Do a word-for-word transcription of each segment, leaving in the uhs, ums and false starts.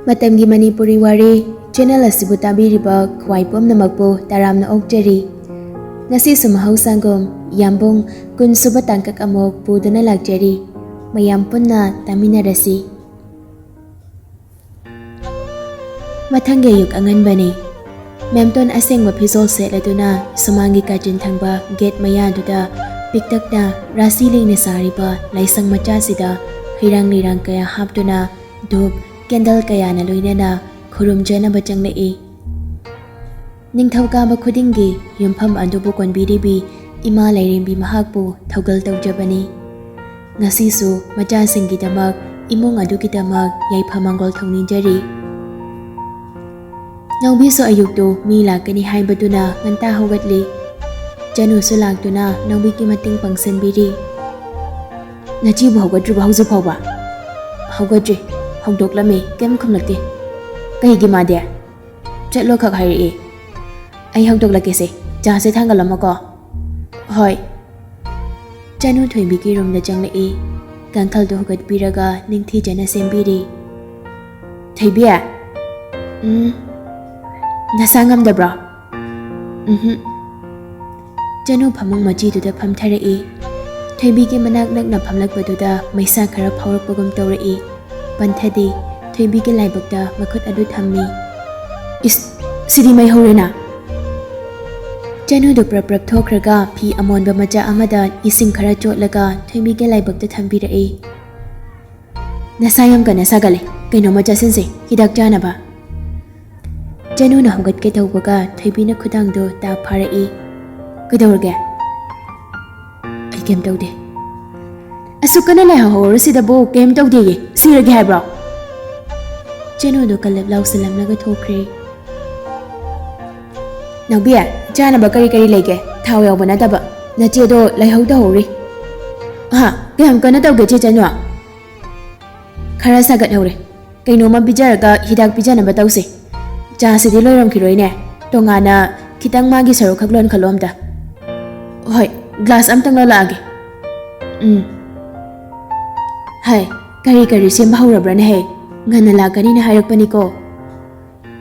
ꯃꯇꯝꯒꯤ ꯃꯅꯤꯄꯨꯔꯤ ꯋꯥꯔꯤ ꯆꯦꯅꯦꯜ ꯑꯁꯤꯕꯨ ꯇꯥꯕꯤꯔꯤꯕ ꯈ꯭ꯋꯥꯏ ꯄꯨꯝꯅꯃꯛꯄꯨ ꯇꯔꯥꯝꯅ ꯑꯣꯛꯆꯔꯤ꯫ ꯉꯁꯤꯁꯨ ꯃꯍꯧꯁꯥꯒꯨꯝ ꯌꯥꯝꯕꯨꯡ ꯀꯨꯟ ꯁꯨꯕ ꯇꯥꯡꯀꯛ ꯑꯃꯨꯛ ꯄꯨꯗꯨꯅ ꯂꯥꯛꯆꯔꯤ꯫ ꯃꯌꯥꯝ ꯄꯨꯟꯅ ꯇꯥꯃꯤꯟꯅꯔꯁꯤ꯫ ꯃꯊꯪꯒꯤ ꯑꯌꯨꯛ ꯑꯉꯟꯕꯅꯤ꯫ ꯃꯦꯝꯇꯣꯟ ꯑꯁꯦꯡꯕ ꯐꯤꯖꯣꯜ ꯁꯦꯠꯂꯗꯨꯅ ꯁꯨꯃꯥꯡꯒꯤ ꯀꯥꯆꯤꯟ ꯊꯪꯕ ꯒꯦꯠ ꯃꯌꯥꯗꯨꯗ ꯄꯤꯛꯇꯛꯅ ꯔꯥꯁꯤ ꯂꯩꯅ ꯁꯥꯔꯤꯕ ꯂꯥꯏꯁꯪ ꯃꯆꯥꯁꯤꯗ ꯍꯩꯔꯥꯡ ꯂꯩꯔꯥꯡ ꯀꯌꯥ ꯍꯥꯞꯇꯨꯅ ꯙꯨꯞ, ꯀꯦꯟꯗꯜ ꯀꯌꯥꯅ ꯂꯣꯏꯅꯅ ꯈꯨꯔꯨꯝꯖꯅꯕ ꯆꯪꯂꯛꯏ꯫ ꯅꯤꯡꯊꯧꯀꯥꯕ ꯈꯨꯗꯤꯡꯒꯤ ꯌꯨꯝꯐꯝ ꯑꯗꯨꯕꯨ ꯀꯣꯟꯕꯤꯔꯤꯕꯤ ꯏꯃꯥ ꯂꯥꯏꯔꯦꯝꯕꯤ ꯃꯍꯥꯛꯄꯨ ꯊꯧꯒꯜ ꯇꯧꯖꯕꯅꯤ꯫ ꯉꯁꯤꯁꯨ ꯃꯆꯥꯁꯤꯡꯒꯤꯗꯃꯛ, ꯏꯃꯨꯡ ꯑꯗꯨꯒꯤꯗꯃꯛ ꯌꯥꯏꯐ ꯃꯪꯒꯣꯜ ꯊꯧꯅꯤꯖꯔꯤ꯫ ꯅꯥꯎꯕꯤꯁꯨ ꯑꯌꯨꯛꯇꯨ ꯃꯤ ꯂꯥꯛꯀꯅꯤ ꯍꯥꯏꯕꯗꯨꯅ ꯉꯟꯇꯥ ꯍꯧꯒꯠꯂꯤ꯫ ꯆꯅꯨꯁꯨ ꯂꯥꯛꯇꯨꯅ ꯅꯥꯎꯕꯤꯒꯤ ꯃꯇꯦꯡ ꯄꯥꯡꯁꯤꯟꯕꯤꯔꯤ꯫ "ꯅꯆꯦꯕꯨ ꯍꯧꯒꯠꯇ꯭ꯔꯤꯕꯣ ꯍꯧꯖꯤꯛ ꯐꯥꯎꯕ?" "ꯍꯧꯒꯠꯇ꯭ꯔꯤ꯫ ꯍꯧꯗꯣꯛꯂꯝꯃꯤ, ꯀꯩꯝ ꯈꯨꯝꯂꯛꯇꯦ꯫" "ꯀꯩꯒꯤ ꯃꯥꯗꯤ?" "ꯆꯠꯂꯣ ꯈꯛ ꯍꯥꯏꯔꯛꯏ꯫" "ꯑꯩ ꯍꯧꯗꯣꯛꯂꯛꯀꯦꯁꯦ, ꯆꯥꯁꯦ ꯊꯥꯡꯒꯠꯂꯝꯃꯣꯀꯣ꯫" "ꯍꯣꯏ꯫" ꯆꯅꯨ ꯊꯣꯏꯕꯤꯒꯤ ꯔꯨꯝꯗ ꯆꯪꯂꯛꯏ꯫ ꯀꯥꯡꯈꯜꯗꯨ ꯍꯧꯒꯠꯄꯤꯔꯒ ꯅꯤꯡꯊꯤꯖꯅ ꯁꯦꯝꯕꯤꯔꯤ꯫ "ꯊꯣꯏꯕꯤ!" "ꯎꯝ?" "ꯅꯁꯥ ꯉꯝꯗꯕ꯭ꯔꯣ?" "ꯎꯝꯍꯨꯝ꯫" ꯆꯅꯨ ꯐꯃꯨꯡ ꯃꯆꯤꯗꯨꯗ ꯐꯝꯊꯔꯛꯏ꯫ ꯊꯣꯏꯕꯤꯒꯤ ꯃꯅꯥꯛ ꯅꯛꯅ ꯐꯝꯂꯛꯄꯗꯨꯗ ꯃꯩꯁꯥ ꯈꯔ ꯐꯥꯎꯔꯛꯄꯒꯨꯝ ꯇꯧꯔꯛꯏ꯫ ꯄꯟꯊꯗꯦ꯫ ꯊꯣꯏꯕꯤꯒꯤ ꯂꯥꯏꯕꯛꯇ ꯃꯈꯨꯠ ꯑꯗꯨ ꯊꯝꯃꯤ꯫ "ꯏꯁ, ꯁꯤꯗꯤ ꯃꯩ ꯍꯧꯔꯦꯅ!" ꯆꯅꯨꯗꯨ ꯄ꯭ꯔꯞ ꯄ꯭ꯔꯞ ꯊꯣꯛꯈ꯭ꯔꯒ ꯐꯤ ꯑꯃꯣꯟꯕ ꯃꯆꯥ ꯑꯃꯗ ꯏꯁꯤꯡ ꯈꯔ ꯆꯣꯠꯂꯒ ꯊꯣꯏꯕꯤꯒꯤ ꯂꯥꯏꯕꯛꯇ ꯊꯝꯕꯤꯔꯛꯏ꯫ "ꯅꯁꯥ ꯌꯥꯝ ꯀꯟꯅ ꯁꯥꯒꯠꯂꯦ꯫ ꯀꯩꯅꯣꯝꯃ ꯆꯥꯁꯤꯟꯁꯦ, ꯍꯤꯗꯥꯛ ꯆꯥꯅꯕ꯫" ꯆꯅꯨꯅ ꯍꯧꯒꯠꯀꯦ ꯇꯧꯕꯒ ꯊꯣꯏꯕꯤꯅ ꯈꯨꯗꯥꯡꯗꯨ ꯇꯥꯞ ꯐꯥꯔꯛꯏ꯫ "ꯀꯩꯗꯧꯔꯒꯦ?" "ꯑꯩ ꯀꯩꯝ ꯇꯧꯗꯦ꯫" "ꯑꯁꯨꯛ ꯀꯟꯅ ꯂꯥꯏꯍꯧ ꯍꯧꯔꯁꯤꯗꯕꯨ ꯀꯩꯝ ꯇꯧꯗꯦꯌꯦ, ꯁꯤꯔꯒꯦ ꯍꯥꯏꯕ꯭ꯔꯣ?" ꯆꯅꯨꯗꯨ ꯀꯜꯂꯞ ꯂꯥꯎꯁꯤꯜꯂꯝꯂꯒ ꯊꯣꯛꯈ꯭ꯔꯦ꯫ "ꯅꯥꯎꯕꯤ, ꯆꯥꯅꯕ ꯀꯔꯤ ꯀꯔꯤ ꯂꯩꯒꯦ? ꯊꯥꯎ ꯌꯥꯎꯕ ꯅꯠꯇꯕ꯫ ꯅꯆꯦꯗꯣ ꯂꯥꯏꯍꯧ ꯇꯧꯍꯧꯔꯤ꯫" "ꯍꯥ? ꯀꯌꯥꯝ ꯀꯟꯅ ꯇꯧꯒꯦ, ꯆꯦ ꯆꯅꯨ?" "ꯈꯔ ꯁꯥꯒꯠꯍꯧꯔꯦ꯫ ꯀꯩꯅꯣꯝꯃ ꯄꯤꯖꯔꯒ ꯍꯤꯗꯥꯛ ꯄꯤꯖꯅꯕ ꯇꯧꯁꯦ꯫ ꯆꯥꯁꯤꯗꯤ ꯂꯣꯏꯔꯝꯈꯤꯔꯣꯏꯅꯦ꯫ ꯇꯣꯉꯥꯟꯅ ꯈꯤꯇꯪ ꯃꯥꯒꯤ ꯁꯔꯨꯛ ꯈꯛ ꯂꯣꯟꯈꯠꯂꯣ ꯑꯝꯇ꯫" "ꯍꯣꯏ, ꯒ꯭ꯂꯥꯁ ꯑꯝꯇꯪ ꯂꯧꯔꯛꯑꯒꯦ꯫" "ꯎꯝ꯫ ꯍꯥꯏ, ꯀꯔꯤ ꯀꯔꯤ ꯁꯦꯝꯕ ꯍꯧꯔꯕ꯭ꯔꯅꯦ ꯍꯦ?" ꯉꯟꯅ ꯂꯥꯛꯀꯅꯤꯅ ꯍꯥꯏꯔꯛꯄꯅꯤꯀꯣ꯫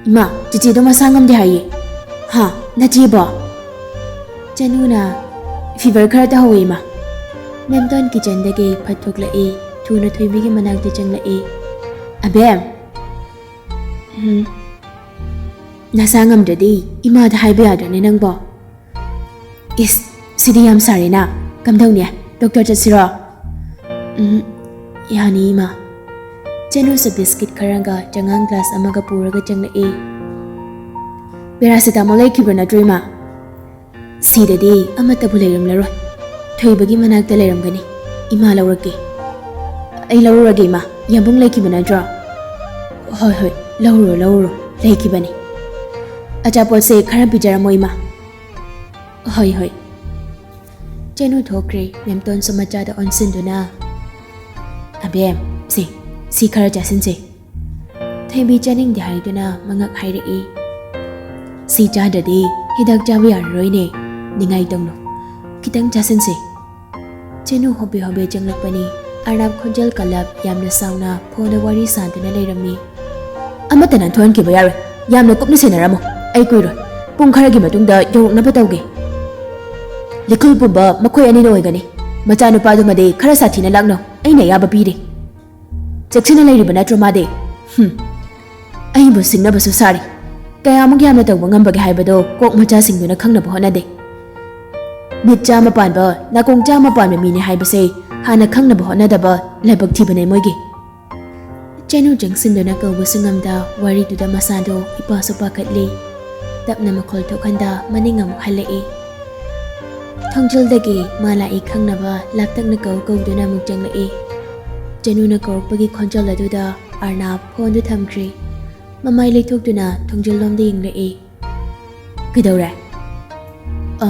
ꯏꯃꯥ, ꯆꯤꯆꯦꯗꯣ ꯃꯁꯥ ꯉꯝꯗꯦ ꯍꯥꯏꯌꯦ꯫ ꯍꯥ? ꯅꯆꯦꯕꯣ? ꯆꯅꯨꯅ ꯐꯤꯚꯔ ꯈꯔ ꯇꯧꯍꯧꯋꯦ, ꯏꯃꯥ꯫ ꯃꯦꯝꯇꯣꯟ ꯀꯤꯆꯟꯗꯒꯤ ꯐꯠ ꯊꯣꯛꯂꯛꯏ꯫ ꯊꯨꯅ ꯊꯣꯏꯕꯤꯒꯤ ꯃꯅꯥꯛꯇ ꯆꯪꯂꯛꯏ꯫ "ꯑꯕꯦꯝ!" "ꯎꯝ?" "ꯅꯁꯥ ꯉꯝꯗ꯭ꯔꯗꯤ ꯏꯃꯥꯗ ꯍꯥꯏꯕ ꯌꯥꯗ꯭ꯔꯅꯦ ꯅꯪꯕꯣ?" "ꯏꯁ, ꯁꯤꯗꯤ ꯌꯥꯝ ꯁꯥꯔꯦꯅ꯫ ꯀꯝꯗꯧꯅꯤ? ꯗꯣꯛꯇꯔ ꯆꯠꯁꯤꯔꯣ?" "ꯎꯝ, ꯌꯥꯅꯤ, ꯏꯃꯥ꯫" ꯆꯅꯨꯁꯨ ꯕꯤꯁꯀꯤꯠ ꯈꯔꯒ ꯆꯉꯥꯡ ꯒ꯭ꯂꯥꯁ ꯑꯃꯒ ꯄꯨꯔꯒ ꯆꯪꯂꯛꯏ꯫ "ꯄꯦꯔꯥꯁꯤꯇꯥꯃꯣꯜ ꯂꯩꯈꯤꯕ꯭ꯔꯣ ꯅꯠꯇ꯭ꯔꯣ, ꯏꯃꯥ?" "ꯁꯤꯗꯗꯤ ꯑꯃꯠꯇꯕꯨ ꯂꯩꯔꯝꯂꯔꯣꯏ꯫ ꯊꯣꯏꯕꯒꯤ ꯃꯅꯥꯛꯇ ꯂꯩꯔꯝꯒꯅꯤ꯫ ꯏꯃꯥ ꯂꯧꯔꯛꯀꯦ꯫" "ꯑꯩ ꯂꯧꯔꯨꯔꯒꯦ, ꯏꯃꯥ꯫ ꯌꯥꯝꯕꯨꯡ ꯂꯩꯈꯤꯕ ꯅꯠꯇ꯭ꯔꯣ?" "ꯍꯣꯏ, ꯍꯣꯏ, ꯂꯧꯔꯨꯔꯣ, ꯂꯧꯔꯨꯔꯣ꯫ ꯂꯩꯈꯤꯕꯅꯤ꯫ ꯑꯆꯥꯄꯣꯠꯁꯦ ꯈꯔ ꯄꯤꯖꯔꯝꯃꯣ, ꯏꯃꯥ꯫" "ꯍꯣꯏ, ꯍꯣꯏ꯫" ꯆꯅꯨ ꯊꯣꯛꯈ꯭ꯔꯦ꯫ ꯃꯦꯝꯇꯣꯟꯁꯨ ꯃꯆꯥꯗ ꯑꯣꯟꯁꯤꯟꯗꯨꯅ, "ꯑꯕꯦꯝ, ꯁꯦ, ꯁꯤ ꯈꯔ ꯆꯥꯁꯤꯟꯁꯦ꯫" ꯊꯣꯏꯕꯤ ꯆꯥꯅꯤꯡꯗꯦ ꯍꯥꯏꯗꯨꯅ ꯃꯉꯛ ꯍꯥꯏꯔꯛꯏ꯫ "ꯁꯤ ꯆꯥꯗ꯭ꯔꯗꯤ ꯍꯤꯗꯥꯛ ꯆꯥꯕ ꯌꯥꯔꯔꯣꯏꯅꯦ꯫ ꯅꯤꯡꯉꯥꯏ ꯇꯧꯅꯨ꯫ ꯈꯤꯇꯪ ꯆꯥꯁꯤꯟꯁꯦ꯫" ꯆꯅꯨ ꯍꯣꯕꯦ ꯍꯣꯕꯦ ꯆꯪꯂꯛꯄꯅꯤ꯫ ꯑꯔꯅꯥꯕ ꯈꯣꯟꯖꯦꯜ ꯀꯜꯂꯞ ꯌꯥꯝꯅ ꯁꯥꯎꯅ ꯐꯣꯟꯗ ꯋꯥꯔꯤ ꯁꯥꯗꯨꯅ ꯂꯩꯔꯝꯃꯤ꯫ "ꯑꯃꯠꯇ ꯅꯥꯟꯊꯣꯛꯍꯟꯈꯤꯕ ꯌꯥꯔꯣꯏ꯫ ꯌꯥꯝꯅ ꯀꯨꯞꯅ ꯁꯦꯟꯅꯔꯝꯃꯨ꯫ ꯑꯩ ꯀꯨꯏꯔꯣꯏ꯫ ꯄꯨꯡ ꯈꯔꯒꯤ ꯃꯇꯨꯡꯗ ꯌꯧꯔꯛꯅꯕ ꯇꯧꯒꯦ꯫ ꯂꯤꯈꯨꯜ ꯄꯨꯝꯕ ꯃꯈꯣꯏ ꯑꯅꯤꯅ ꯑꯣꯏꯒꯅꯤ꯫ ꯃꯆꯥꯅꯨꯄꯥꯗꯨꯃꯗꯤ ꯈꯔ ꯁꯥꯊꯤꯅ ꯂꯥꯛꯅꯧ꯫ ꯑꯩꯅ ꯑꯌꯥꯕ ꯄꯤꯔꯤ꯫ ꯆꯦꯛꯁꯤꯟꯅ ꯂꯩꯔꯤꯕ ꯅꯠꯇ꯭ꯔꯣ ꯃꯥꯗꯤ? ꯍꯨꯝ꯫ ꯑꯩꯕꯨ ꯁꯤꯡꯅꯕꯁꯨ ꯁꯥꯔꯤ꯫ ꯀꯌꯥꯃꯨꯛ ꯌꯥꯝꯅ ꯇꯧꯕ ꯉꯝꯕꯒꯦ ꯍꯥꯏꯕꯗꯣ ꯀꯣꯛ ꯃꯆꯥꯁꯤꯡꯗꯨꯅ ꯈꯪꯅꯕ ꯍꯣꯠꯅꯗꯦ꯫ ꯃꯤꯠ ꯆꯥꯝꯃ ꯄꯥꯟꯕ, ꯅꯥꯀꯣꯡ ꯆꯥꯝꯃ ꯄꯥꯟꯕ ꯃꯤꯅꯤ ꯍꯥꯏꯕꯁꯦ ꯍꯥꯟꯅ ꯈꯪꯅꯕ ꯍꯣꯠꯅꯗꯕ ꯂꯥꯏꯕꯛ ꯊꯤꯕꯅꯦ ꯃꯣꯏꯒꯤ꯫" ꯆꯅꯨ ꯆꯪꯁꯤꯟꯗꯨꯅ ꯀꯧꯕꯁꯨ ꯉꯝꯗ ꯋꯥꯔꯤꯗꯨꯗ ꯃꯁꯥꯗꯣ ꯏꯄꯥꯁꯨ ꯄꯥꯈꯠꯂꯤ꯫ ꯇꯞꯅ ꯃꯈꯣꯜ ꯊꯣꯛꯍꯟꯗ ꯃꯅꯤꯡ ꯑꯃꯨꯛ ꯍꯜꯂꯛꯏ꯫ ꯊꯣꯡꯖꯤꯜꯗꯒꯤ ꯃꯥ ꯂꯥꯛꯏ ꯈꯪꯅꯕ ꯂꯥꯞꯇꯛꯅ ꯀꯧ ꯀꯧꯗꯨꯅ ꯑꯃꯨꯛ ꯆꯪꯂꯛꯏ꯫ ꯆꯅꯨꯅ ꯀꯧꯔꯛꯄꯒꯤ ꯈꯣꯟꯖꯦꯜ ꯑꯗꯨꯗ ꯑꯔꯅꯥꯕ ꯐꯣꯟꯗꯨ ꯊꯝꯈ꯭ꯔꯦ꯫ ꯃꯃꯥꯏ ꯂꯩꯊꯣꯛꯇꯨꯅ ꯊꯣꯡꯖꯤꯜꯂꯣꯝꯗ ꯌꯦꯡꯂꯛꯏ꯫ "ꯀꯩꯗꯧꯔꯦ?" "ꯑ,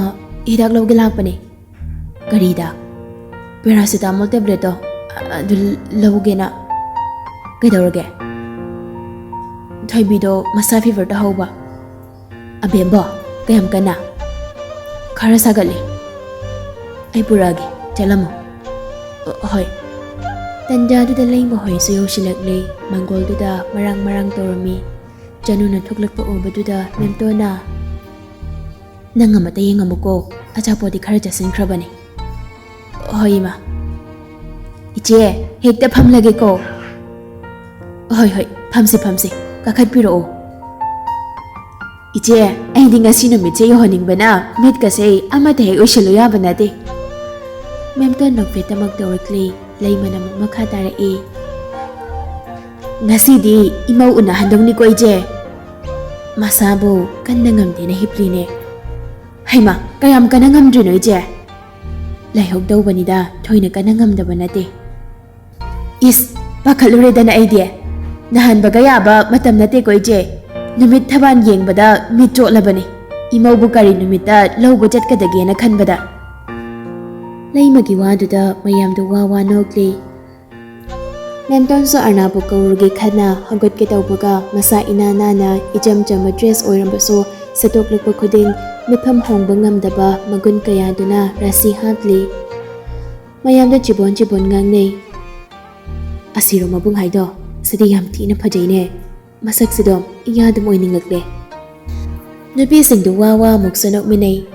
ꯍꯤꯗꯥꯛ ꯂꯧꯒꯦ ꯂꯥꯛꯄꯅꯦ꯫" "ꯀꯔꯤꯗ?" "ꯄꯦꯔꯥꯁꯤꯇꯥꯃꯣꯜ ꯇꯦꯕ꯭ꯂꯦꯠꯇꯣ, ꯑ-, ꯑꯗꯨ ꯂꯧꯒꯦꯅ꯫" "ꯀꯩꯗꯧꯔꯒꯦ?" "ꯊꯣꯏꯕꯤꯗꯣ ꯃꯁꯥ ꯐꯤꯚꯔ ꯇꯧꯍꯧꯕ꯫" "ꯑꯕꯦꯝꯕꯣ, ꯀꯌꯥꯝ ꯀꯟꯅ?" "ꯈꯔ ꯁꯥꯒꯠꯂꯦ꯫" "ꯑꯩ ꯄꯨꯔꯛꯑꯒꯦ, ꯆꯠꯂꯝꯃꯣ꯫" "ꯑ, ꯍꯣꯏ꯫" ꯇꯟꯖꯥꯗꯨꯗ ꯂꯩꯃ ꯍꯣꯏꯁꯨ ꯌꯧꯁꯤꯜꯂꯛꯂꯦ꯫ ꯃꯪꯒꯣꯜꯗꯨꯗ ꯃꯔꯥꯡ ꯃꯔꯥꯡ ꯇꯧꯔꯝꯃꯤ꯫ ꯆꯅꯨꯅ ꯊꯣꯛꯂꯛꯄ ꯎꯕꯗꯨꯗ ꯃꯦꯝꯇꯣꯟꯅ, "ꯅꯪ ꯑꯃꯇ ꯌꯦꯡꯉꯝꯃꯨꯀꯣ, ꯑꯆꯥꯄꯣꯠꯇꯤ ꯈꯔ ꯆꯥꯁꯤꯟꯈ꯭ꯔꯕꯅꯤ꯫" "ꯍꯣꯏ, ꯏꯃꯥ꯫" "ꯏꯆꯦ, ꯍꯦꯛꯇ ꯐꯝꯂꯒꯦꯀꯣ꯫" "ꯍꯣꯏ, ꯍꯣꯏ, ꯐꯝꯁꯤ, ꯐꯝꯁꯤ꯫ ꯀꯥꯈꯠꯄꯤꯔꯛꯑꯣ꯫" "ꯏꯆꯦ, ꯑꯩꯗꯤ ꯉꯁꯤ ꯅꯨꯃꯤꯠꯁꯦ ꯌꯧꯍꯟꯅꯤꯡꯕꯅ ꯃꯤꯠꯀꯁꯦ ꯑꯃꯠꯇ ꯍꯦꯛ ꯎꯏꯁꯤꯜꯂꯨ ꯌꯥꯕ ꯅꯠꯇꯦ꯫" ꯃꯦꯝꯇꯣꯟ ꯅꯣꯛꯐꯦꯠꯇꯃꯛ ꯇꯧꯔꯛꯂꯤ꯫ ꯂꯩꯃꯅ ꯑꯃꯨꯛ ꯃꯈꯥ ꯇꯥꯔꯛꯏ, "ꯉꯁꯤꯗꯤ ꯏꯃꯧ ꯎꯅꯍꯟꯗꯧꯅꯤꯀꯣ, ꯏꯆꯦ꯫" ꯃꯁꯥꯕꯨ ꯀꯟꯅ ꯉꯝꯗꯦꯅ ꯍꯤꯞꯂꯤꯅꯦ꯫ "ꯍꯩꯃꯥ, ꯀꯌꯥꯝ ꯀꯟꯅ ꯉꯝꯗ꯭ꯔꯤꯅꯣ, ꯏꯆꯦ?" "ꯂꯩꯍꯧꯗꯧꯕꯅꯤꯗ, ꯊꯣꯏꯅ ꯀꯟꯅ ꯉꯝꯗꯕ ꯅꯠꯇꯦ꯫" "ꯏꯁ, ꯄꯥꯈꯠꯂꯨꯔꯦꯗꯅ ꯑꯩꯗꯤ꯫ ꯅꯍꯟꯕꯒ ꯌꯥꯕ ꯃꯇꯝ ꯅꯠꯇꯦꯀꯣ, ꯏꯆꯦ꯫ ꯅꯨꯃꯤꯠ ꯊꯕꯥꯟ ꯌꯦꯡꯕꯗ ꯃꯤꯠ ꯆꯣꯠꯂꯕꯅꯤ꯫ ꯏꯃꯧꯕꯨ ꯀꯔꯤ ꯅꯨꯃꯤꯠꯇ ꯂꯧꯕ ꯆꯠꯀꯗꯒꯦꯅ ꯈꯟꯕꯗ꯫" ꯂꯩꯃꯒꯤ ꯋꯥꯗꯨꯗ ꯃꯌꯥꯝꯗꯨ ꯋꯥ ꯋꯥ ꯅꯣꯛꯂꯤ꯫ ꯃꯦꯝꯇꯣꯟꯁꯨ ꯑꯔꯅꯥꯕꯨ ꯀꯧꯔꯨꯒꯦ ꯈꯟꯅ ꯍꯧꯒꯠꯀꯦ ꯇꯧꯕꯒ, ꯃꯁꯥ ꯏꯅꯥ ꯅꯥꯟꯅ ꯏꯆꯝ ꯆꯝꯕ ꯗ꯭ꯔꯦꯁ ꯑꯣꯏꯔꯝꯕꯁꯨ, ꯁꯦꯠꯇꯣꯛꯂꯛꯄ ꯈꯨꯗꯤꯡ ꯃꯤꯠꯐꯝ ꯍꯣꯡꯕ ꯉꯝꯗꯕ ꯃꯒꯨꯟ ꯀꯌꯥꯗꯨꯅ ꯔꯥꯁꯤ ꯍꯥꯞꯂꯤ꯫ ꯃꯌꯥꯝꯗ ꯆꯤꯕꯣꯟ ꯆꯤꯕꯣꯟ ꯉꯥꯡꯅꯩ꯫ "ꯑꯁꯤꯔꯣ ꯃꯕꯨꯡ ꯍꯥꯏꯗꯣ? ꯁꯤꯗꯤ ꯌꯥꯝ ꯊꯤꯅ ꯐꯖꯩꯅꯦ꯫ ꯃꯁꯛꯁꯤꯗꯣ ꯏꯌꯥ ꯑꯗꯨꯝ ꯑꯣꯏꯅꯤꯡꯂꯛꯂꯦ꯫" ꯅꯨꯄꯤꯁꯤꯡꯗꯨ ꯋꯥ ꯋꯥ ꯑꯃꯨꯛꯁꯨ ꯅꯣꯛꯃꯤꯟꯅꯩ꯫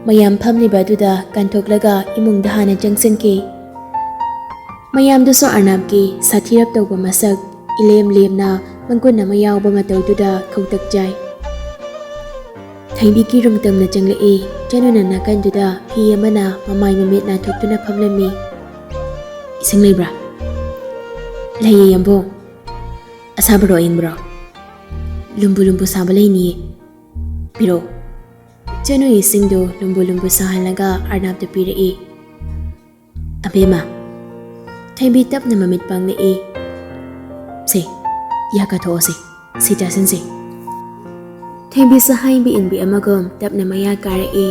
ꯃꯌꯥꯝ ꯐꯝꯂꯤꯕ ꯑꯗꯨꯗ ꯀꯟꯊꯣꯛꯂꯒ ꯏꯃꯨꯡꯗ ꯍꯥꯟꯅ ꯆꯪꯁꯤꯟꯈꯤ꯫ ꯃꯌꯥꯝꯗꯨꯁꯨ ꯑꯔꯅꯥꯕꯀꯤ ꯁꯥꯊꯤꯔꯞ ꯇꯧꯕ ꯃꯁꯛ, ꯏꯂꯦꯝ ꯂꯦꯝꯅ ꯃꯒꯨꯟ ꯑꯃ ꯌꯥꯎꯕ ꯃꯇꯧꯗꯨꯗ ꯈꯧꯇꯛ ꯆꯥꯏ꯫ ꯊꯣꯏꯕꯤ ꯀꯤꯔꯨꯝ ꯇꯝꯅ ꯆꯪꯂꯛꯏ꯫ ꯆꯅꯨꯅ ꯅꯥꯀꯟꯗꯨꯗ ꯐꯤ ꯑꯃꯅ ꯃꯃꯥꯏ ꯃꯃꯤꯠ ꯅꯥꯟꯊꯣꯛꯇꯨꯅ ꯐꯝꯂꯝꯃꯤ꯫ "ꯏꯁꯤꯡ ꯂꯩꯕ꯭ꯔꯥ?" "ꯂꯩꯌꯦ, ꯌꯥꯝꯕꯨꯡ꯫" "ꯑꯁꯥꯕꯔꯣ, ꯑꯏꯪꯕꯔꯣ?" "ꯂꯨꯝꯕꯨ ꯂꯨꯝꯕꯨ ꯁꯥꯕ ꯂꯩꯅꯤꯌꯦ꯫" "ꯄꯤꯔꯛꯑꯣ꯫" ꯆꯅꯨ ꯏꯁꯤꯡꯗꯨ ꯂꯨꯝꯕꯨ ꯂꯨꯝꯕꯨ ꯁꯥꯍꯜꯂꯒ ꯑꯔꯅꯥꯕꯇ ꯄꯤꯔꯛꯏ꯫ "ꯑꯕꯦꯝꯃ꯫" ꯊꯣꯏꯕꯤ ꯇꯞꯅ ꯃꯃꯤꯠ ꯄꯥꯡꯂꯛꯏ꯫ "ꯁꯦ, ꯌꯥ ꯀꯥꯊꯣꯛꯑꯣꯁꯦ꯫ ꯁꯤ ꯆꯥꯁꯤꯟꯁꯦ꯫" ꯊꯣꯏꯕꯤꯁꯨ ꯍꯥꯏꯕ ꯏꯟꯕꯤ ꯑꯃꯒꯨꯝ ꯇꯞꯅ ꯃꯌꯥ ꯀꯥꯔꯛꯏ꯫